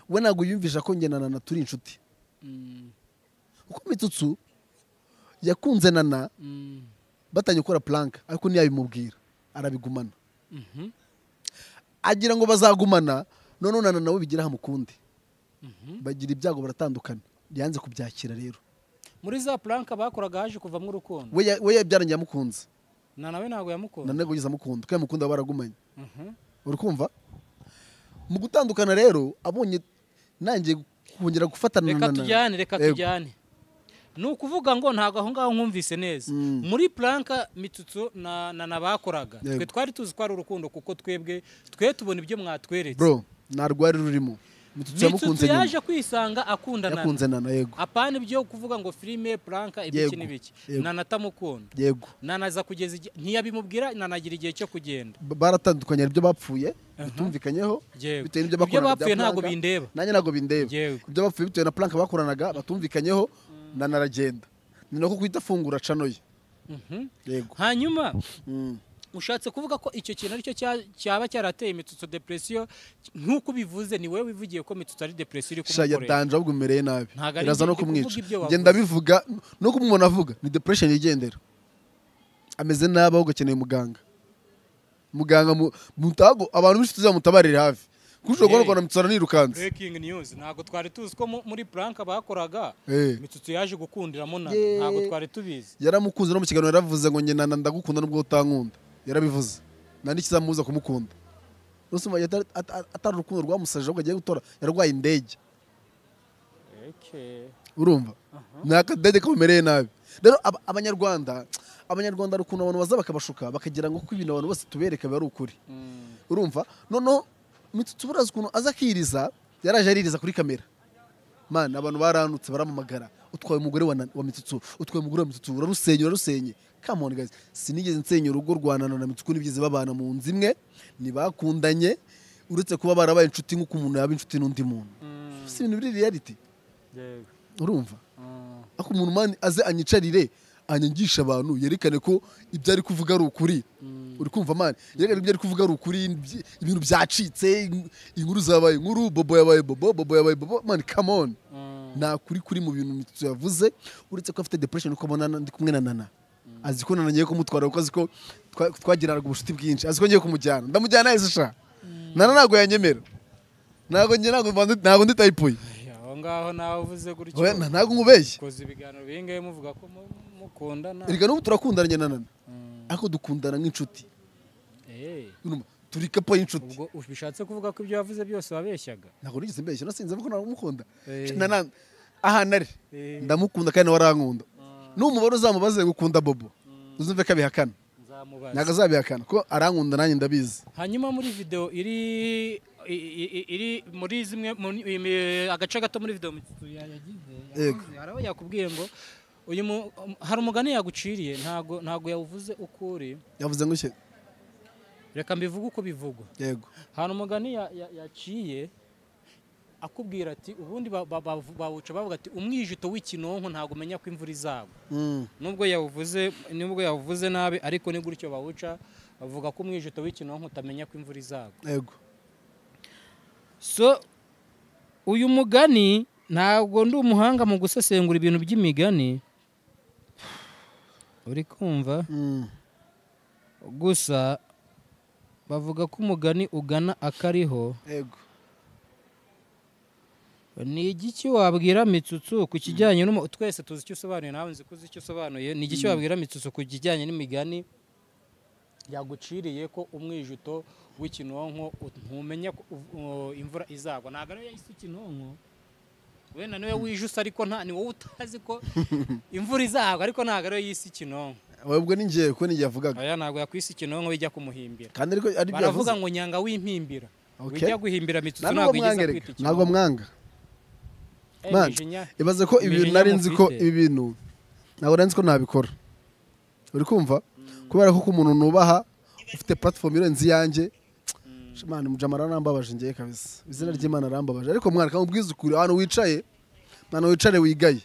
we ntabwo yumvisha ko njye na Nana turi inshuti, kuko Mitsutsu yakunze Nana batangiye gukora plank, ariko ntiyabimubwira, arabigumana. Agira ngo bazagumana, none Nana nawe bigira hamukunde, bagira ibyago baratandukana, yanze kubyakira rero. Muri za prank bakoraga haje kuvamo urukundo. We yabyaranye yamukunze. Na nawe ntabwo yamukunda. Na nego yiza amukunda, kandi mukunda baragumanye. Uri kumva? Mu gutandukana rero abonye nanjye kongera gufatana Reka na Nana. tujyane, reka Yego. tujyane. Ni ukuvuga ngo ntabwo aho ngaho nkumvise neza. Muri prank Mitsutsu na bakoraga, twe twari tuzi ko ari urukundo, kuko twebwe twe tubona ibyo mwatweretse. Bro, nta rwari rurimo. Mitsutsu yamukunze Mitsutsu nyuma. Yaje kwisanga akunda Nana. Yakunze Nana, yego. Apana ibyo kuvuga ngo filime, prank, ibiki n'ibiki. Yego. Nana atamukunda. Yego. Nana aza kugeza igihe ntiyabimubwira, Nana agira igihe cyo kugenda. Baratandukanye, ibyo bapfuye bitumvikanyeho bitewe n'ibyo Ibyo bakoranaga bya bapfuye ntabwo prank. bindeba. Nanjye ntabwo bindeba. Ibyo bapfuye bitewe na prank bakoranaga batumvikanyeho, Nana aragenda, ni nako guhita afungura channel ye. Yego. Hanyuma ushatse kuvuga ko icyo kintu aricyo cyaba cyarateye Mitsutsu depression, nk'uko ubivuze? Ni wowe wivugiye ko Mitsutsu ari depression iri Sha, kumukorera. yatanje, ahubwo umereye nabi. Ntabwo ari Iraza no njye, ndi kuvuga kumwica. ibyo Njye wavuze. ndabivuga no kumubona avuga ni depression yigendera, ameze nabi, ahubwo akeneye muganga. Muganga mutago abantu b'inshuti zamutabarire hafi, kuko ushobora kubona ukuntu Mitsutsu aranirukanse. Breaking news: ntabwo twari tuzi ko muri prank bakoraga Mitsutsu yaje gukundiramo Nana. Ntabwo twari tubizi. Yaramukunze, no mu kiganiro yaravuze ngo njye Nana ndagukunda nubwo utankunda. Yarabivuze, nta n'ikizamubuza kumukunda. Rwose umva atari urukundo rwamusaje, ahubwo agiye gutora yarwaye indege. Urumva ni akadege kamumereye nabi. Rero abanyarwanda hari ukuntu abantu baza bakabashuka, bakagira ngo kuko ibintu abantu bose tubereka biba ari ukuri. Urumva, noneho Mitsutsu burazi ukuntu aza akiriza, yaraje aririza kuri kamera. Man, abantu baranutse, baramamagara: "Utwaye umugore wa Mitsutsu, utwaye umugore wa Mitsutsu, urarusenye, urarusenye." Come on guys, sinigeze nsenya urugo rwa Nana na Mitsutsu. Ntibigeze babana mu nzu imwe, ntibakundanye, uretse kuba barabaye inshuti nk'uko umuntu yaba inshuti n'undi muntu. Si ibintu biri reality. Urumva, ariko umuntu, man, aze anyicarire anyangisha abantu, yerekane ko ibyo ari kuvuga ari ukuri. Uri kumva, man, yerekane ko ibyo ari kuvuga ari ukuri. Ibintu byacitse, inkuru zabaye inkuru, Bobo yabaye Bobo, Bobo yabaye Bobo. Man, come on, nta kuri kuri mu bintu Mitsutsu yavuze, uretse ko afite depression uko abona ndi kumwe na Nana. Azi ko Nana ngiye kumutwara, kuko azi ko twagiranaga ubucuti bwinshi, azi ko ngiye kumujyana. Ndamujyana yahise sha, Nana ntabwo yanyemera, ntabwo njye ntabwo ndi type ye. Aho ngaho nawe uvuze gutyo. Oya, ntabwo nkubeshye. Koze ibiganiro bingahe muvuga ko mukundana? Erega n'ubu turakundana na Nana, ariko dukundana nk'inshuti. Urumva, turi couple y'inshuti. Ubwo bishatse kuvuga ko ibyo wavuze byose wabeshyaga? Ntabwo nigeze mbeshya, nasinze ko namukunda. Nana ahantu ari ndamukunda, kandi nawe arankunda. N'umubare uzamubaze gukunda Bobo, uzumve ko abihakana. Nzamubaza. Ntabwo azabihakana ko arankunda, nanjye ndabizi. Hanyuma muri video iri iri muri zimwe agace gato muri video Mitsutsu yagize, yakoze, hari aho yakubwiye ngo uyu hari umugani yaguciriye, ntago yawuvuze uko uri. Yavuze ngo iki? Reka mbivuge uko bivugwa. Yego. Hari umugani yaciye akubwira ati ubundi bawuca bavuga ati umwijuto w'ikinonko ntabwo umenya ko imvura izagwa. Nubwo yawuvuze nabi, ariko ni gutyo bawuca, bavuga ko umwijuto w'ikinonko utamenya ko imvura izagwa. So uyu mugani, ntabwo ndi umuhanga mu gusesengura ibintu by'imigani, uri kumva? Gusa bavuga ko umugani ugana akariho. Ni igiki wabwira Mitsutsu ku kijyanye n'umu twese tuzi icyo usobanuye, nawe nzi ko uzi icyo usobanuye. Ni igiki wabwira Mitsutsu ku kijyanye n'imigani yaguciriye ko umwijuto w'ikinonko ntumenya ko imvura izagwa? Ntabwo ariyo yahise ikinonko, wenda niwe wijuse, ariko nta ni wowe utazi ko imvura izagwa, ariko ntabwo ariyo yise ikinonko. Ubwo ni njye, kuko ni njye yavugaga. Oya, ntabwo yakwise ikinonko, wijya kumuhimbira. Kandi ariko ari byo Baravuga yavuze. ngo nyanga wimpimbira. Okay. Wijya guhimbira Mitsutsu, Nta nubwo ntabwo mwanga igeze reka kwita ntabwo ikinonko. mwanga. Man, ibaze ko ibintu Imijinya nari nzi ko mufite. ibi bintu ntabwo nari nzi ko nabikora. Uri kumva, kubera ko umuntu nubaha ufite platform irenze iyanjye. Man, mujama arambabaje ngiye kabisa, izina ry'Imana arambabaje. Ariko mwana, kamubwiza ukuri, ahantu wicaye mwana, wicare wigaye,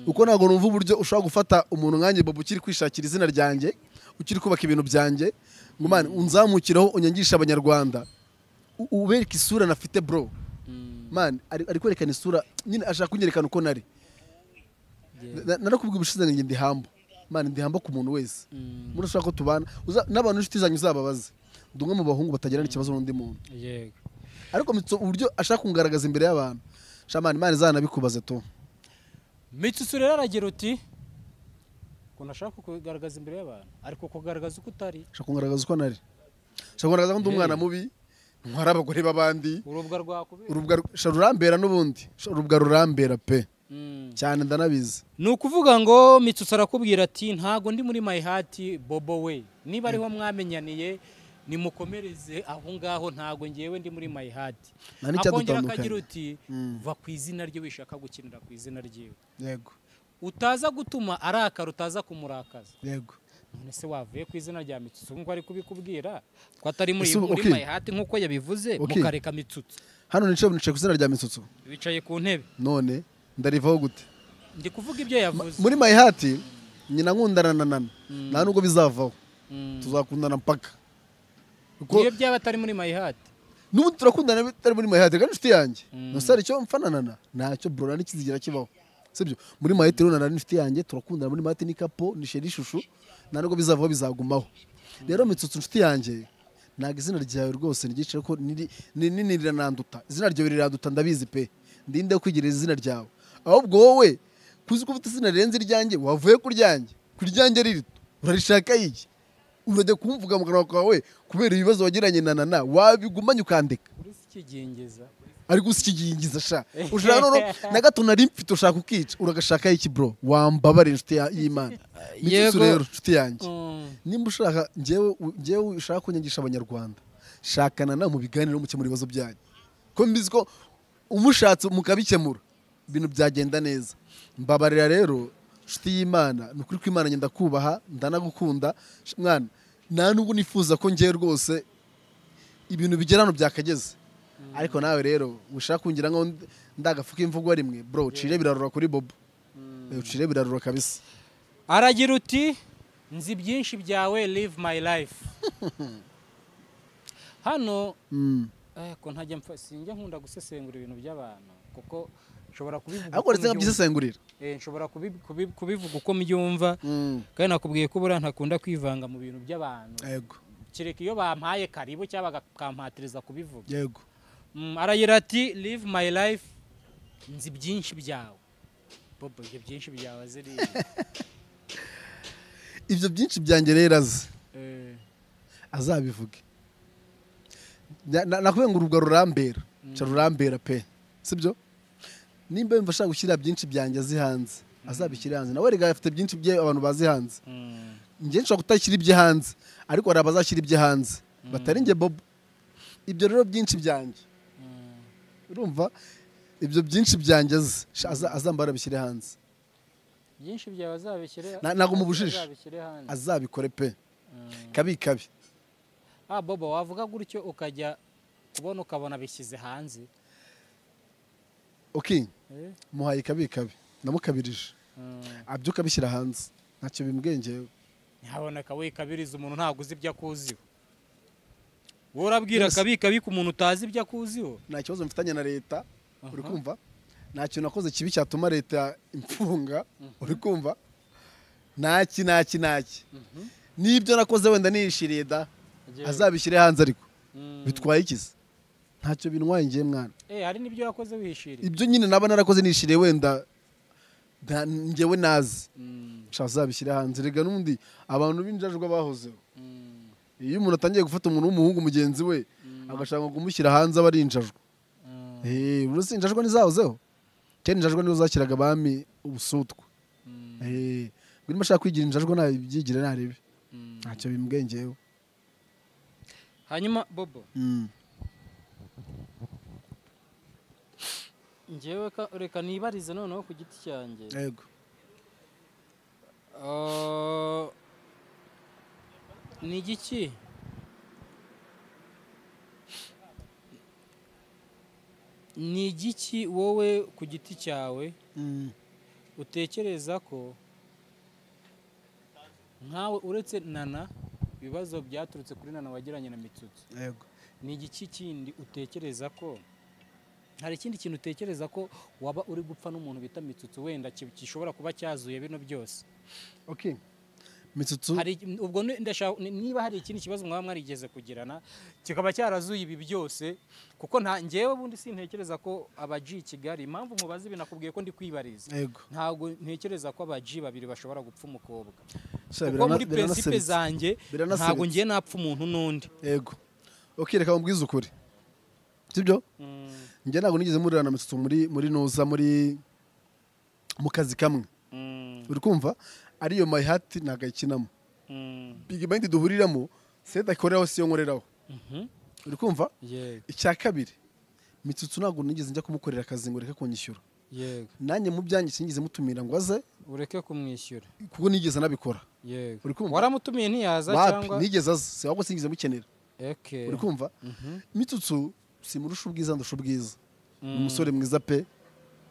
kuko ntabwo numva uburyo ushobora gufata umuntu nkanjye Bobo, ukiri kwishakira izina ryanjye, ukiri kubaka ibintu byanjye, ngo man unzamukireho, unyangishe abanyarwanda, ubereke isura nafite. Bro, man, ari kwerekana isura nyine, ashaka kunyerekana uko nari. Narakubwiye ubushize ngo njye ndi humble, man, ndi humble ku muntu wese muri ushaka ko tubana. N'abantu inshuti zanyu uzababaze, ndi umwe mu bahungu batagirana ikibazo n'undi muntu. Ariko Mitsu, uburyo ashaka kungaragaza imbere y'abantu, sha man, Imana izanabikubaze tu. Mitsutsu rero aragira uti Ukuntu ashaka kugaragaza imbere y'abantu, ariko kugaragaza uko utari. Ashaka kugaragaza uko nari, ashaka kugaragaza ko ndi umwana mubi, ntwara abagore b'abandi. Urubwa rwakubera. Urubwa rurambera n'ubundi, urubwa rurambera pe. Cyane ndanabizi. Ni ukuvuga ngo Mitsutsu arakubwira ati ntago ndi muri My Heart Bobo we, niba ariho mwamenyaniye nimukomereze aho ngaho, ntago ngewe ndi muri My Heart. Akongera akagira uti va ku izina rye, wishaka gukinira ku izina ryiwe. Yego. Utaza gutuma arakara, utaza kumurakaza. Yego. None se wavuye ku izina rya Mitsutsu nkuko ari kubikubwira ko atari muri My Heart nkuko yabivuze, mukareka Mitsutsu. Hano nicaye ku izina rya Mitsutsu. Wicaye ku ntebe. None ndarivaho gute? Ndi kuvuga ibyo yavuze. Muri My Heart nyina nkundana na Nana. Nta nubwo bizavaho. Tuzakundana mpaka. Iyo byaba atari muri My Heart. N'ubu turakundana bitari muri My Heart kandi inshuti yanjye. Nusari icyo mfana Nana ntacyo bro n'ikizigira kibaho. Sibyo? Muri My Heart rero Nana n'inshuti yanjye turakundana, muri My Heart ni kapo ni sheri shushu, nta nubwo bizavaho bizagumaho. Rero Mitsutsu inshuti yanjye ntago izina ryawe rwose nigicira ko ni nini rirananduta. Izina ryawe riraduta ndabizi pe. Ndinde kwigira izina ryawe. Ahubwo wowe kuzi ko ufite izina rirenze iryanjye wavuye kuryanjye. Kuryanjye ririto. Urarishaka iki? Urajya kumvuga mu kanwa kawe kubera ibibazo wagiranye na Nana wabigumanye ukandika. Uri Ariko usikigingiza sha. Ushaka none na gato nari mfite ushaka ukica uragashaka iki bro? Wambabare inshuti y'Imana. Mitsutsu rero inshuti yanjye. Nimba ushaka ngewe ushaka kunyangisha abanyarwanda, shakana na mu biganiro mukemura ibibazo byanyu. Ko mbizi ko umushatse mukabikemura ibintu byagenda neza. Mbabarira rero inshuti y'Imana, ni ukuri kw'Imana ngenda kubaha ndanagukunda mwana. Nta nubwo nifuza ko ngewe rwose ibintu bigera hano byakageze. Ariko nawe rero ushaka kungira ngo ndagafuka imvugo rimwe bro, ucire birarura kuri Bobo. Ucire birarura kabisa. Aragira uti nzi byinshi byawe, live my life. Hano ko ntajya mfa sinjya nkunda gusesengura ibintu by'abantu kuko nshobora kubivuga. Ariko uretse nkabyisesengurira. Nshobora kubivuga uko mbyumva. Kandi nakubwiye ko buriya ntakunda kwivanga mu bintu by'abantu. Yego. Kereka iyo bampaye karibu cyangwa bakampatiriza kubivuga. Yego. Aragira ati live my life, nzi byinshi byawe. Bobo ibyo byinshi byawe ziri. Ibyo byinshi byanjye rero azi. Azabivuge. Nakubwiye ngo urubwa rurambera. Cha rurambera pe. Sibyo? Nimba yumva ashaka gushyira byinshi byanjye azi hanze, azabishyira hanze. Nawe rega afite byinshi bye abantu bazi hanze. Nge nshobora kutashyira ibye hanze, ariko hari abazashyira ibye hanze. Batari nge Bobo. Ibyo rero byinshi byanjye. Urumva ibyo byinshi byanjye azi, azambara abishyire hanze. Byinshi byawe azabishyire. Ntago mubujije. Azabikore pe. Kabi kabi. Bobo wavuga gutyo ukajya kubona ukabona bishyize hanze. Okay. Muhaye kabi kabi. Namukabirije. Abyuka bishyira hanze. Ntacyo bimbwiye ngewe. Ntaboneka we kabiriza umuntu ntago uzi ibyo akuziho. Wowe urabwira kabi kabi ku muntu utazi ibyo akuziho. Nta kibazo mfitanye na leta, uri kumva? Nta kintu nakoze kibi cyatuma leta imfunga, uri kumva? Naki naki naki. Nibyo nakoze wenda nishiriye da. Azabishyire hanze ariko. Bitwaye ikize. Ntacyo bintwaye ngiye mwana. Hari nibyo yakoze wihishiriye. Ibyo nyine naba narakoze nishiriye wenda ngewe nazi. Azabishyire hanze rega n'undi abantu b'injajwa bahozeho. Iyo umuntu atangiye gufata umuntu w'umuhungu mugenzi we agashaka kumushyira hanze aba ari injajwa. Uretse injajwa nizahozeho. Kera injajwa nizo zakiraga abami ubusutwa. Ngo ashaka kwigira injajwa nabyigira narebe. Ntacyo bimbwiye ngewe. Hanyuma Bobo. Ngewe reka nibarize noneho ku giti cyanjye. Yego. Ni igiki ni igiki wowe ku giti cyawe utekereza ko nkawe uretse Nana ibibazo byaturutse kuri Nana wagiranye na Mitsutsu? Yego. Ni igiki kindi utekereza ko hari ikindi kintu utekereza ko waba uri gupfa n'umuntu bita Mitsutsu wenda gishobora kuba cyazuye bino byose? Okay. Mitsutsu Hari ubwo ndashaka niba hari ikindi kibazo mwaba mwarigeze kugirana kikaba cyarazuye ibi byose, kuko nta njyewe bundi sintekereza ko aba G Kigali, impamvu mubaza ibi nakubwiye ko ndi kwibariza, yego ntabwo ntekereza ko aba G babiri bashobora gupfa umukobwa, Sha, kuko muri principe biranaseretsa. zanjye Biranaseretsa. ntabwo ngiye napfa umuntu n'undi. Yego, okay, reka mubwize ukuri, sibyo? Njye ntabwo nigeze murira na Mitsutsu muri nuza muri mu kazi kamwe, uri kumva? Ariyo My Heart ntabwo ayikinamo, Big Mind duhuriramo, seta akoreraho siyo nkoreraho, uri kumva? Yego. Icya kabiri, Mitsutsu ntabwo nigeze njya kumukorera akazi ngo reke kunyishyura. Yego. Nanjye mu byanjye sinigeze mutumira ngo aze ureke kumwishyura, kuko nigeze nabikora. Yego. Uri kumva? Waramutumiye ntiyaza? Wapi, Cyangwa nigeze aza, si ahubwo sinigeze mukenera. Okay. Uri kumva? Mitsutsu simurusha ubwiza, ndusha ubwiza, ni umusore mwiza pe,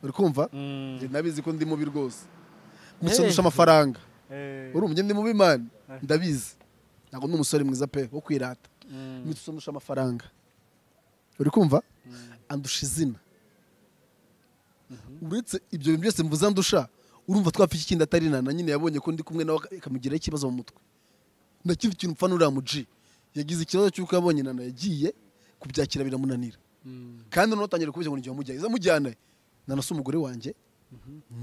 uri kumva? Njye nabizi ko ndi mubi rwose, Mitsutsu ndusha amafaranga, urumva? Njye ndi mubi man, ndabizi, ntabwo ndi umusore mwiza pe wo kwirata. Mitsutsu ndusha amafaranga, uri kumva? Andusha izina. Uretse ibyo bintu byose mvuze andusha, urumva twapfa iki kindi atari na nyine yabonye ko ndi kumwe nawe akamugiraho ikibazo mu mutwe? Nta kindi kintu mpfa n'uriya mu G. Yagize ikibazo cy'uko yabonye Nana yagiye, kubyakira biramunanira, kandi noneho atangira kubeshya ngo n'igihe wamujyanye iza mujyana. Nana si umugore wanjye,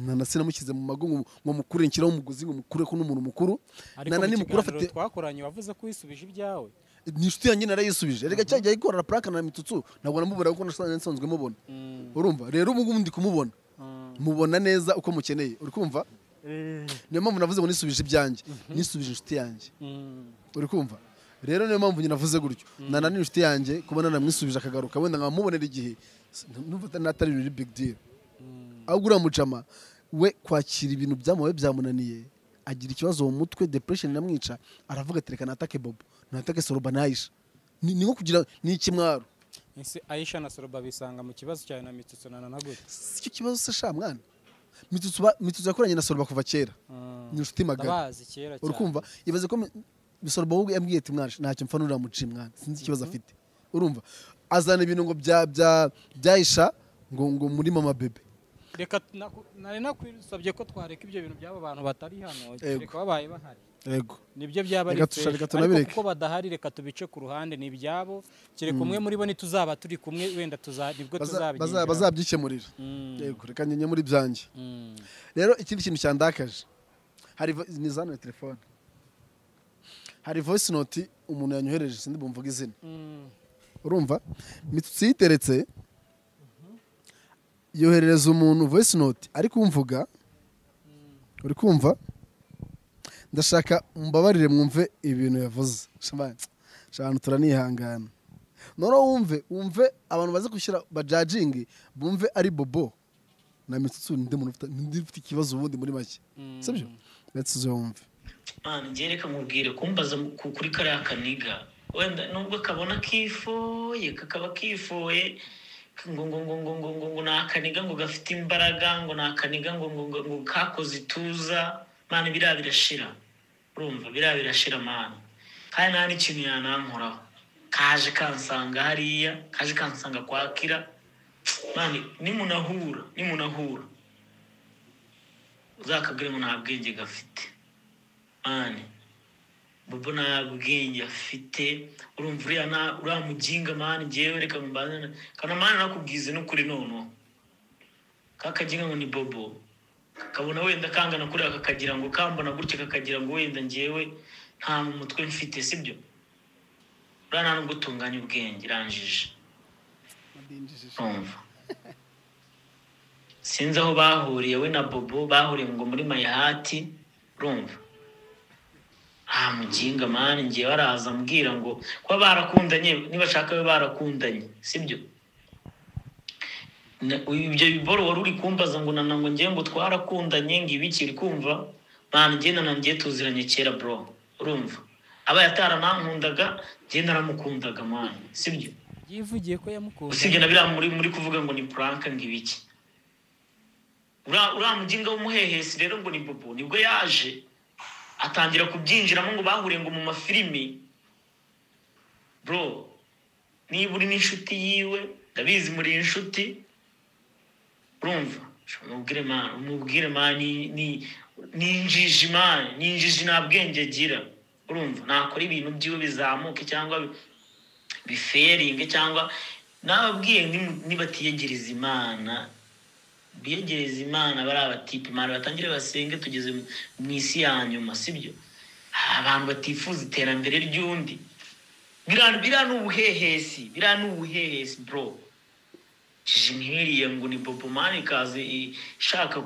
Nana sinamushyize mu mago ngo mukure nshyiraho umugozi ngo mukure ko n'umuntu mukuru. Ariko Nana mu ni mukuru kiganiro afite twakoranye wavuze ko wisubije ibyawe. Ni inshuti yanjye, narayisubije. Reka cya gihe ayikorera prank na Mitsutsu ntabwo namubona kuko nasanzwe mubona, urumva? Rero ubu ngubu ndi kumubona, mubona neza uko mukeneye, uri kumva? Niyo mpamvu navuze ngo nisubije ibyanjye, nisubije inshuti yanjye, uri kumva? Rero niyo mpamvu nyine navuze gutyo. Nana ni inshuti yanjye, kuba nanamwisubije akagaruka wenda nkamubonera igihe, numva atari ibintu biri big deal. Ahubwo uriya mujama we kwakira ibintu byamubaye byamunaniye, agira ikibazo mu mutwe, depression iramwica, aravuga ati reka natake Bobo, natake Soroba na Aisha. Ni nko kugira ni ikimwaro. Ese Aisha na Soroba bisanga mu kibazo cyawe na Mitsutsu na Nana gute? Si cyo kibazo se sha mwana. Mitsutsu yakoranye na Soroba kuva kera, ni inshuti magara. Ndabazi kera cyane. Uri kumva? Ibaze ko Soroba ahubwo yambwiye ati mwana ntacyo mpfa n'uriya muci mwana, sinzi ikibazo afite, urumva? Azana ibintu ngo bya bya bya Aisha ngo muri mama bebe. Reka nari nakwisabye ko twareka ibyo bintu by'abo bantu batari hano, Yego. reka babaye bahari Yego. nibyo byaba ari Reka fresh. reka Ariko tunabireke. kuko badahari reka tubice ku ruhande, ni ibyabo. Kereka umwe muri bo nituzaba turi kumwe wenda nibwo tuzabigenderamo. Bazabyikemurira. Yego, reka nyenye muri byanjye. Rero ikindi kintu cyandakaje, hari ni zano telefone, hari voice note umuntu yanyohereje, sindi bumvuga izina. Urumva, Mitsutsu yiteretse yoherereza umuntu voice note ari kumvuga, uri kumva? Ndashaka mumbabarire mwumve ibintu yavuze. Shama, abantu turanihangana, noneho wumve abantu baze gushyira bajajingi, bumve ari Bobo na Mitsutsu, ninde muntu ninde ufite ikibazo ubundi muri make, sibyo? Let's wumve. Mwana, njye reka nkubwire, kumbaza kuri kariya kaniga, wenda nubwo kabona kifoye, kakaba kifoye ngo ni akaniga ngo gafite imbaraga, ngo ni akaniga ngo kakoze ituza, mwana biriya birashira, urumva? Biriya birashira mwana, kandi nta n'ikintu yanankoraho. Kaje kansanga hariya, kaje kansanga kwa Kira mwana. Nimunahura uzakabwire ngo nta bwenge gafite mani. Bobo nta bwenge afite, urumva? Uriya na uriya muginga mani, njyewe reka mbanze kana mani nakubwize n'ukuri. Noneho kakaginga ngo ni Bobo, kakabona wenda kangana kuriya, kakagira ngo kambona gutya, kakagira ngo wenda njyewe nta mu mutwe mfite, sibyo? Uriya nta nubwo utunganya ubwenge, iranjije, urumva? Sinzi aho bahuriye we na Bobo, bahuriye ngo muri Mayihati, urumva? Ah, muginga mani, ngewe araza ambwira ngo kuba barakundanye, nibashaka babe barakundanye, sibyo? Ibyo biboro wari uri kumbaza ngo Nana ngo ngewe ngo twarakundanye ngo ibiki, uri kumva mani? Ngewe Nana ngewe tuziranye kera bro, urumva? Abaye ataranankundaga, ngewe naramukundaga mani, sibyo? Yivugiye ko yamukunda. Usibye na biriya muri kuvuga ngo ni prank ngo ibiki, uriya muginga w'umuhehesi rero ngo ni Bobo, nibwo yaje atangira kubyinjiramo ngo bahuriye ngo mu mafilimi. Bro, niba uri n'inshuti yiwe, ndabizi muri inshuti, urumva? Umubwire mani, umubwire mani ni Ni injiji man, ni injiji, nta bwenge agira. Urumva nakora ibintu byiwe bizamuke cyangwa biferinge, cyangwa nababwiye nibatiyegereza Imana, biyegereza Imana, bari abatipe Imana, batangire basenge, tugeze mu isi ya nyuma, sibyo? Hari abantu batifuza iterambere ry'undi. Biriya ni ubuhehesi, biriya ni ubuhehesi bro. Jiji nkiriye ngo ni Bobo man, ikaze ishaka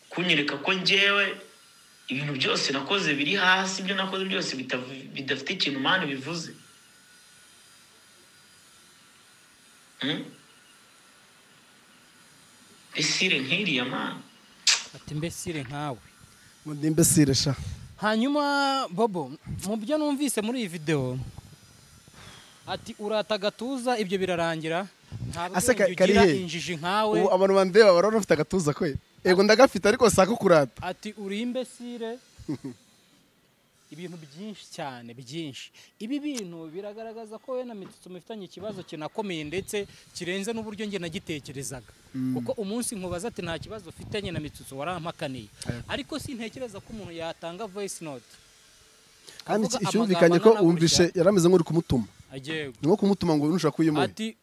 kunyereka ko njyewe ibintu byose nakoze biri hasi, ibyo nakoze byose bidafite ikintu man bivuze. Esire nkiriya man. Ati mbesire nkawe. Ngo ndi imbesire sha. Hanyuma Bobo, mu byo numvise muri iyi video, ati urata agatuza ibyo birarangira, nta Ase bwenge kari ugira, he? injiji nkawe. Ubu abantu bandeba barabona ufite agatuza kwe. Ego ndagafite ariko sako kurata. Ati uri imbesire. Ibintu byinshi cyane byinshi. Ibi bintu biragaragaza ko we na Mitsutsu mufitanye ikibazo kinakomeye ndetse kirenze n'uburyo njye nagitekerezaga. Kuko umunsi nkubaza ati nta kibazo ufitanye na Mitsutsu warampakaniye. Ariko sintekereza ko umuntu yatanga voice note. Kandi Avuga icyumvikanye amagambo ko angana wumvishe gutya. yarameze nk'uri kumutuma. Agiye. Ni nko kumutuma ngo nushaka kuyimuha. Ati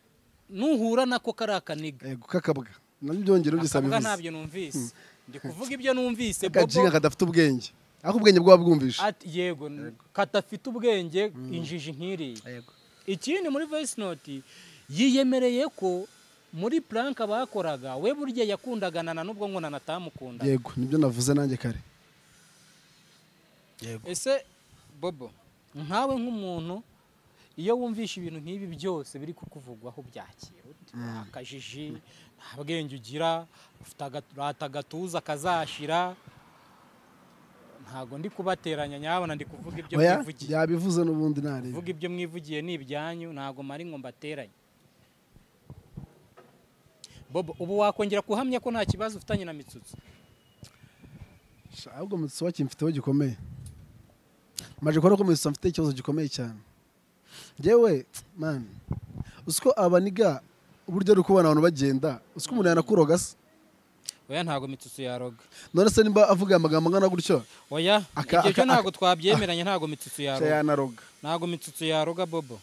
nuhura nako kari akaniga. Ego kakabwa. Nabyo byongera byose Akavuga bivuze. ntabyo numvise. Ndi kuvuga ibyo numvise Akajinga Bobo. kadafite ubwenge. Ariko ubwenge bwaba bwumvishe. Ati yego katafite ubwenge, injiji nk'iriya. Ikindi muri voice note yiyemereye ko muri prank bakoraga we burya yakundaga Nana, nubwo ngo Nana atamukunda. Yego nibyo navuze nanjye kare. Yego. Ese Bobo, nkawe nk'umuntu iyo wumvishe ibintu nk'ibi byose biri kukuvugwaho byakira ute? Akajiji, nta bwenge ugira, ufite rata agatuza kazashira. Ntago ndi kubateranya nyabona, ndi kuvuga ibyo Oya mwivugiye. yabivuze n'ubundi narebe. Kuvuga ibyo mwivugiye ni ibyanyu, ntago mari ngo mbateranye. Bobo, ubu wakongera kuhamya ko nta kibazo ufitanye na Mitsutsu? Sha, ahubwo Mitsutsu wakimfiteho gikomeye. Maje kubona ko Mitsutsu mfite ikibazo gikomeye cyane. Njyewe man, uziko abaniga uburyo ari kubona abantu bagenda, uziko umuntu yanakuroga se? Oya, ntago Mitsutsu yaroga. None se nimba avuga amagambo angana gutyo, Oya, ibyo byo ntago twabyemeranya, ntago Mitsutsu sha yaroga. yanaroga. Ntago Mitsutsu yaroga Bobo,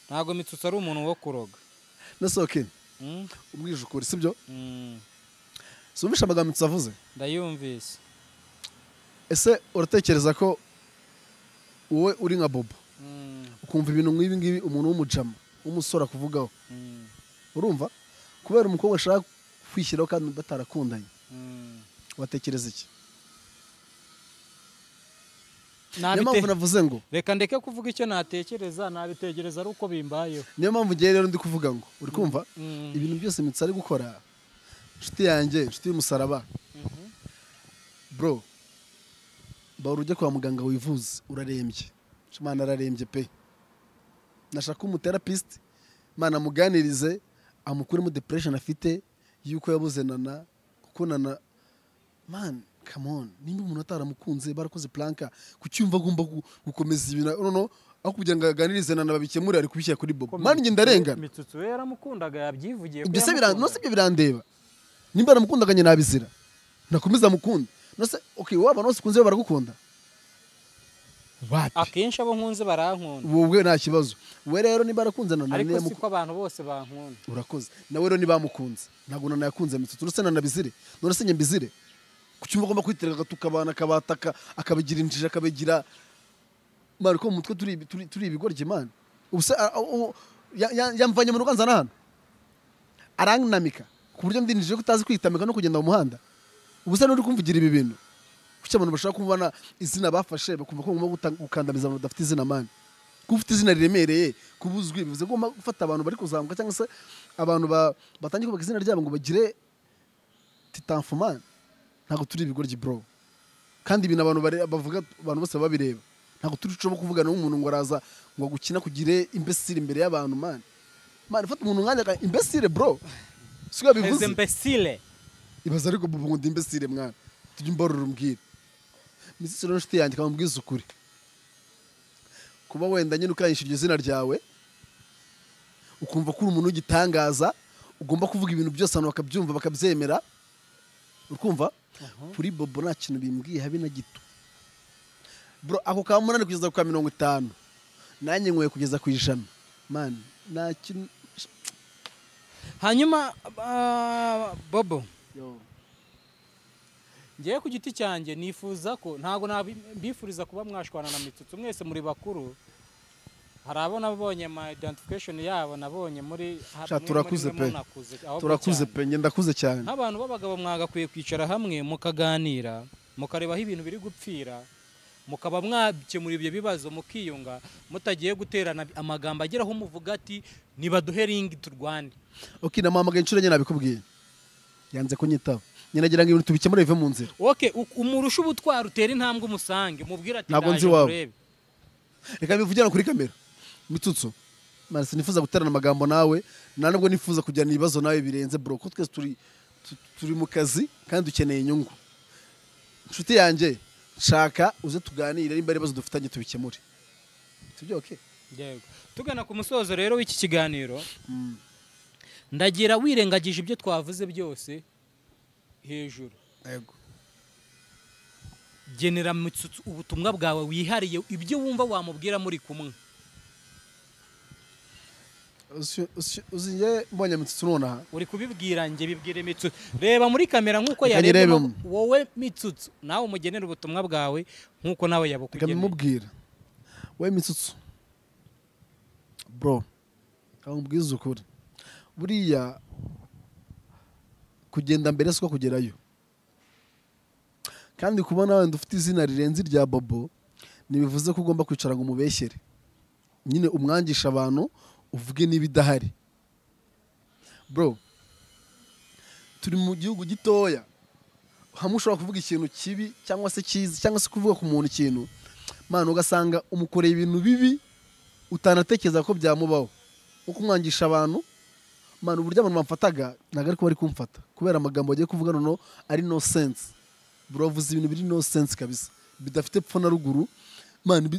ntago Mitsutsu ari umuntu wo kuroga. None okay, ubwije ukuri, sibyo? Mm. Sumvisha amagambo Mitsutsu avuze. Ndayumvise. Ese uratekereza ko wowe uri nka Bobo ukumva ibintu nk'ibi ngibi umuntu w'umujama w'umusore akuvugaho, urumva kubera umukobwa ashaka kwishyiraho kandi batarakundanye, watekereza iki? Niyo mpamvu navuze ngo Reka ndeke kuvuga icyo natekereza, nabitekereza ari uko bimbayeho. Niyo mpamvu ngewe rero ndi kuvuga ngo uri kumva ibintu byose Mitsi ari gukora, inshuti yanjye, inshuti y'umusaraba, bro, bahora ujya kwa muganga wivuze, urarembye. Imana, ararembye pe. Nashaka umutherapist Imana amuganirize, amukuremo depression afite yuko yabuze Nana. Kuko Nana man, come on, nimba umuntu ataramukunze barakoze prank, kucyumva agomba gukomeza ibintu noneho aho kugira ngo aganirize Nana babikemure ari kubishyira kuri Bobo. Man, njye ndarengana. Mitsutsu we yaramukundaga, yabyivugiye ko Ibyo se yamukundaga. no se ibyo birandeba? Nimba yaramukundaga njye nabizira, nakomeza amukunda. No se okay, wowe abantu bose ukunze baragukunda? Wapi? Akenshi abo nkunze barankunda. Wowe nta kibazo. We rero niba arakunze Nana, Ariko niyo siko abantu bose bankunda. Urakoze. Nawe rero niba bamukunze, ntabwo Nana yakunze Mitsutsu. Uretse Nana bizire, none se njye mbizire? Kuki ugomba kwitereka agatukabana akabataka akabigira injiji akabigira man? Ko mu mutwe turi ibigoryi man. Ubu se yamvanye mu rugo anzana hano aranamika ku buryo ndinjije ko utazi kwitamika no kugenda mu muhanda. Ubu se n'uri kumvugira ibi bintu? Kuki abantu bashaka kubona izina bafashe bakumva ko bagomba gukandamiza abantu badafite izina man? Kuba ufite izina riremereye, kuba uzwi, bivuze ko ugomba gufata abantu bari kuzamuka cyangwa se abantu batangiye kubaka izina ryabo ngo bagire titanfu man? Ntabwo turi ibigoryi bro, kandi ibintu abantu bavuga abantu bose babireba. Ntabwo turi bo kuvugana n'umuntu ngo araza ngo agukina kugire imbesire imbere y'abantu man. Man, fata umuntu nkanjye imbesire bro, siko Eze yabivuze? Imbesile. Ibaza ariko Bobo ngo ndi imbesire mwana. Tujye umbarura umbwire. Mitsutsu rero inshuti yanjye, kamubwiza ukuri, kuba wenda nyine ukanyisha iryo zina ryawe ukumva ko uri umuntu w'igitangaza, ugomba kuvuga ibintu byose abantu bakabyumva bakabyemera. Urkumva? Kuri Bobo nta kintu bimbwiye habe na gito. Bro, ako ka 8 kugeza ku 50. Nanjye nkoye kugeza ku 100. Man, nta kintu. Hanyuma Bobo. Yo. Ngiye ku giti cyanjye nifuza ko ntago nabifuriza kuba mwashwana na Mitsutsu, mwese muri bakuru. Hari abo nabonye ma identification yabo nabonye muri turakuze pe. Turakuze pe, nge ndakuze cyane. Nk'abantu b'abagabo mwagakwiye kwicara hamwe mukaganira, mukareba aho ibintu biri gupfira, mukaba mwakemura ibyo bibazo mukiyunga, mutagiye guterana amagambo ageraho muvuga ati nibaduhe ring turwane. Okay, namuhamagaye inshuro enye nabikubwiye. Yanze kunyitaba. Nyinagira ngo ibintu tubikemure bive mu nzira. Okay, umurusha ubutwara utera intambwe umusange, mubwira ati ntabwo nzi iwawe. Reka bivugira kuri kamera. Mitsutsu, man, sinifuza guterana amagambo nawe, nta nubwo nifuza kujyana ibibazo nawe birenze bro, ko twese turi mu kazi kandi dukeneye inyungu. Inshuti yanjye, nshaka uze tuganire nimba ibibazo dufitanye tubikemure. Sibyo? Okay. Yego. Tugana ku musozo rero w'iki kiganiro. Ndagira wirengagije ibyo twavuze byose hejuru. Yego. Genera Mitsutsu ubutumwa bwawe wihariye, ibyo wumva wamubwira muri kumwe. Uzinye mbonye Mitsutsu nonaha. Uri kubibwira nge, bibwire Mitsutsu. Reba muri kamera nkuko yarebye wowe Mitsutsu, nawe umugenera ubutumwa bwawe nkuko nawe yabukugeneye. Ndamubwira. Wowe Mitsutsu. Bro, kamubwiza ukuri. Buriya kugenda mbere siko kugerayo. Kandi kubona wenda ufite izina rirenze irya Bobo ntibivuze ko ugomba kwicara ngo umubeshyere. Nyine umwangisha abantu uvuge niba idahari. Bro, turi mu gihugu gitoya. Hamwe ushobora kuvuga ikintu kibi cyangwa se cyiza cyangwa se kuvuga ku muntu ikintu, man, ugasanga umukoreye ibintu bibi utanatekereza ko byamubaho. Uko umwangisha abantu, man, uburyo abantu bamfataga ntago ariko bari kumfata kubera amagambo bagiye kuvuga nono ari no sense. Bro, avuze ibintu biri no sense kabisa, bidafite pfo na ruguru, man,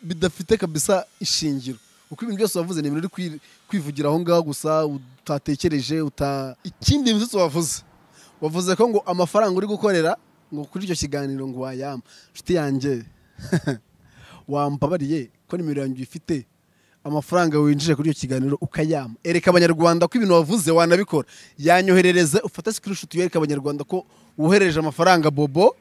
bidafite kabisa ishingiro. Uko ibintu byose wavuze ni ibintu uri kwivugira aho ngaho gusa utatekereje. Ikindi Mitsutsu wavuze ko ngo amafaranga uri gukorera ngo kuri icyo kiganiro ngo wayama. Inshuti yanjye, wambabariye ko nimero yanjye ifite amafaranga winjije kuri icyo kiganiro ukayama. Ereka abanyarwanda ko ibintu wavuze wanabikora. Yanyoherereze ufate screenshot yereka abanyarwanda ko wohereje amafaranga Bobo.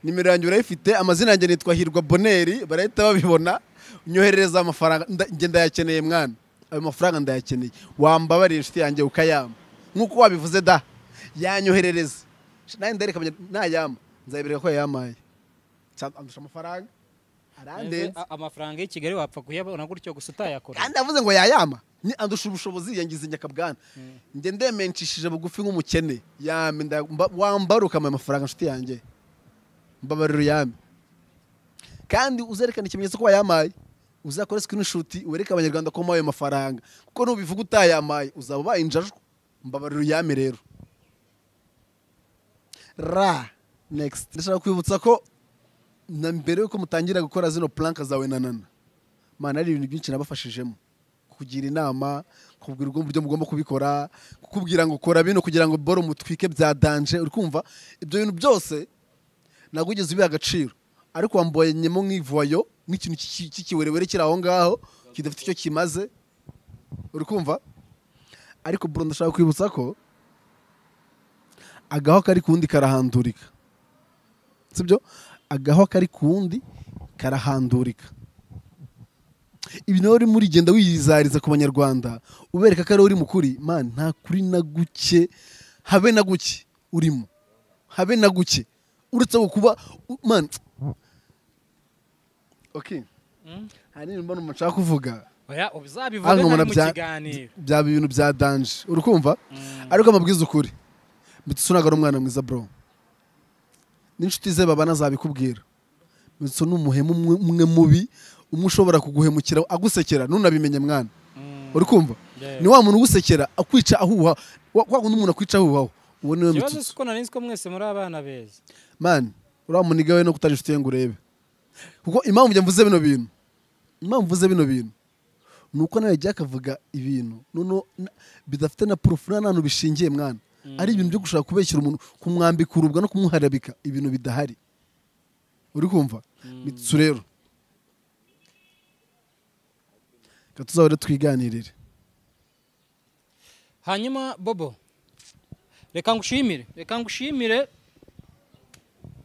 Nimero yanjye urayifite, amazina yanjye nitwa Hirwa Boneri, barahita babibona. Nyoherereza amafaranga, nge ndayakeneye mwana. Ayo mafaranga ndayakeneye. Wambabariye inshuti yanjye ukayama. Nkuko wabivuze da. Yanyoherereze. Naye ndareka nayama. Nzabereka ko yamaye. Andusha amafaranga. Arandenze. Amafaranga y'i Kigali wapfa kuyabona gutyo gusa utayakora. Kandi avuze ngo yayama. Ni andusha ubushobozi yangize nyakabwana. Nge ndemenshishije bugufi nk'umukene. Yame wambaruka amafaranga inshuti yanjye. Mbabariro yame. Kandi uzerekana ikimenyetso ko wayamaye. Uzakora screenshot wereka abanyarwanda ko maye mafaranga. Kuko nubivuga utayamaye uzaba ubaye injajwe. Mbabariro yame rero. Ra next. Ndashaka kwibutsa ko na mbere yuko mutangira gukora zino plank zawe na Nana, man, ari ibintu byinshi nabafashijemo. Kugira inama, kubwira uburyo mugomba kubikora, kukubwira ngo kora bino kugira ngo boro mutwike bya danger. Uri kumva ibyo bintu byose nagugeze ubiha agaciro. Ariko wamboyenyemo nk'ivoyo nk'ikintu cy'ikiwerewere kiri aho ngaho kidafite icyo kimaze. Uri kumva? Ariko bro, ndashaka kwibutsa ko agaho kari kundi karahandurika. Sibyo? Agaho kari kundi karahandurika. Ibintu uri muri genda wiyizariza ku banyarwanda ubereka ko ari uri mukuri, man, nta kuri na guke, habe na guke urimo. Habe na guke. Uretse kuba man. Okay. Hari mbona umuntu kuvuga. Oya, uzabivuga nari mu kiganiro. Byaba ibintu bya danger. Uri kumva? Ariko amabwiza ukuri. Mitsutsu ntago ari umwana mwiza bro. N'inshuti ze babana zabikubwira. Mitsutsu ni umuhemu umwe mubi, umwe ushobora kuguhemukira agusekera nunabimenye mwana. Uri kumva? Ni wa muntu ugusekera akwica ahuha. Kwa kundi umuntu akwica ahuha. Uwo niwe Mitsutsu. Ikibazo siko nari nzi ko mwese muri abana beza. Man, uriya muniga we no kutari inshuti ye ngo urebe. Kuko impamvu njye mvuze bino bintu. Impamvu mvuze bino bintu. Nuko nawe jya akavuga ibintu nono bidafite na proof nta nantu bishingiye mwana. Ari ibintu byo gushaka kubeshyira umuntu, kumwambika urubwa no kumuharabika ibintu bidahari. Uri kumva? Mitsu rero reka tuzahore twiganirire. Hanyuma Bobo, reka ngushimire.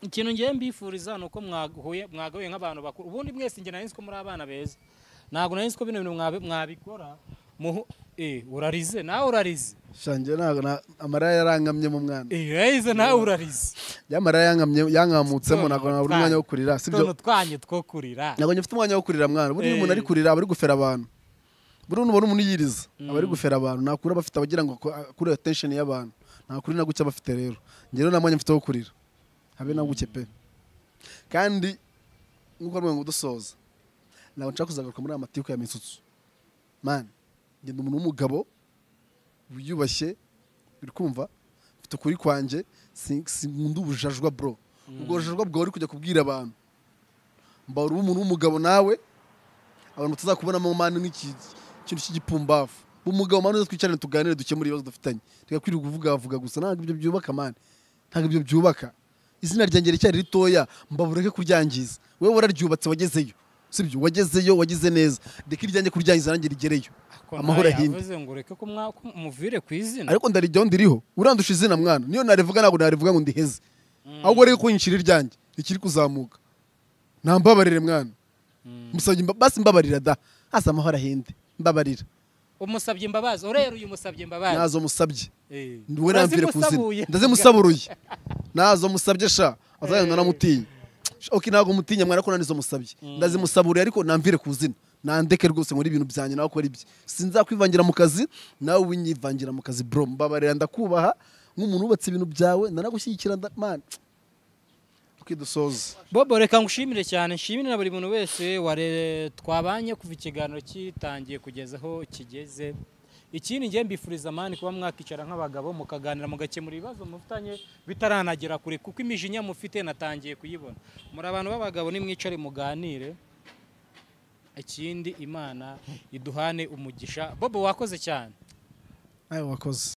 Ikintu ngiye mbifuriza ni uko mwagahuye nk'abantu bakuru. Ubundi mwese njye nari nzi ko muri abana beza, ntabwo nari nzi ko bino bintu mwabikora. Urarize nawe, urarize. Shanjye ntabwo amarira yarangamye mu mwana. Urarize nawe, urarize. Amarira yangamye, yankamutsemo, ntabwo nabura umwanya wo kurira, sibyo? Tuntu twanyu two kurira. Ntabwo ngifite umwanya wo kurira mwana. Buriya umuntu ari kurira aba ari gufera abantu. Buriya ubona umuntu yiriza aba ari gufera abantu. Nakura bafite abagira ngo akure attention y'abantu. Nakuri na gucya bafite rero. Njye rero nta mwanya mfite wo kurira. Habe na gucye pe. Kandi nkuko rwe ngo dusoza, ntabwo nshaka kuzagaruka muri amatiku ya Mitsutsu. Man, ngenda umuntu w'umugabo wiyubashye, uri kumva, mfite ukuri kwanjye, sinkunda ubujajwa bro. Ubwo bujajwa bwawe uri kujya kubwira abantu. Mba uri umuntu w'umugabo nawe, abantu batazakubonamo man nk'ikintu cy'igipumbafu. Umugabo man uze twicarane tuganire dukemure ibibazo dufitanye. Tugakwirirwa kuvuga gusa, ntabwo ibyo byubaka man. Ntabwo ibyo byubaka. Izina ryanjye ricyari ritoya, mbabureke kuryangiza. Wewe wararyubatse wagezeyo. Sibyo, wagezeyo, wagize neza. Reka iryanjye kuryangiza nanjye rigereyo. Amahoro ahinde. Yavuze ngo reke ko muvire ku izina. Ariko ndarijyaho ndiriho. Urandusha izina mwana. Niyo narivuga ntabwo narivuga ngo ndiheze. Ahubwo reka kunyishira iryanjye rikiri kuzamuka. Ntambabarire mwana. Musabye basi mbabarira da. Hasa amahoro ahinde. Mbabarira. Umusabye imbabazi. Urero uyu musabye imbabazi. Nazo musabye. Ndiwe namvire ku izina. Ndazimusaburuye. Nazo musabye sha. Azagenda namutinya. Okay, ntabwo mutinya mwana ko nanizo musabye. Ndazimusaburiye ariko namvire ku izina. Nandeke rwose muri ibintu byanjye nawe akora ibye. Sinzakwivangira mu kazi, nawe winyivangira mu kazi bro. Mbabarira ndakubaha nk'umuntu wubatse ibintu byawe, ndanagushyigikira man. Ukidusoza. Bobo, reka ngushimire cyane, nshimire na buri muntu wese ware twabanye kuva ikiganiro kitangiye kugeza aho kigeze. Ikindi ngiye mbifuriza mani kuba mwakicara nk'abagabo mukaganira mugakemura ibibazo mufitanye bitaranagera kure, kuko imijinya mufite natangiye kuyibona. Muri abantu b'abagabo nimwicare muganire. Ikindi Imana iduhane umugisha. Bobo, wakoze cyane. Ayo wakoze.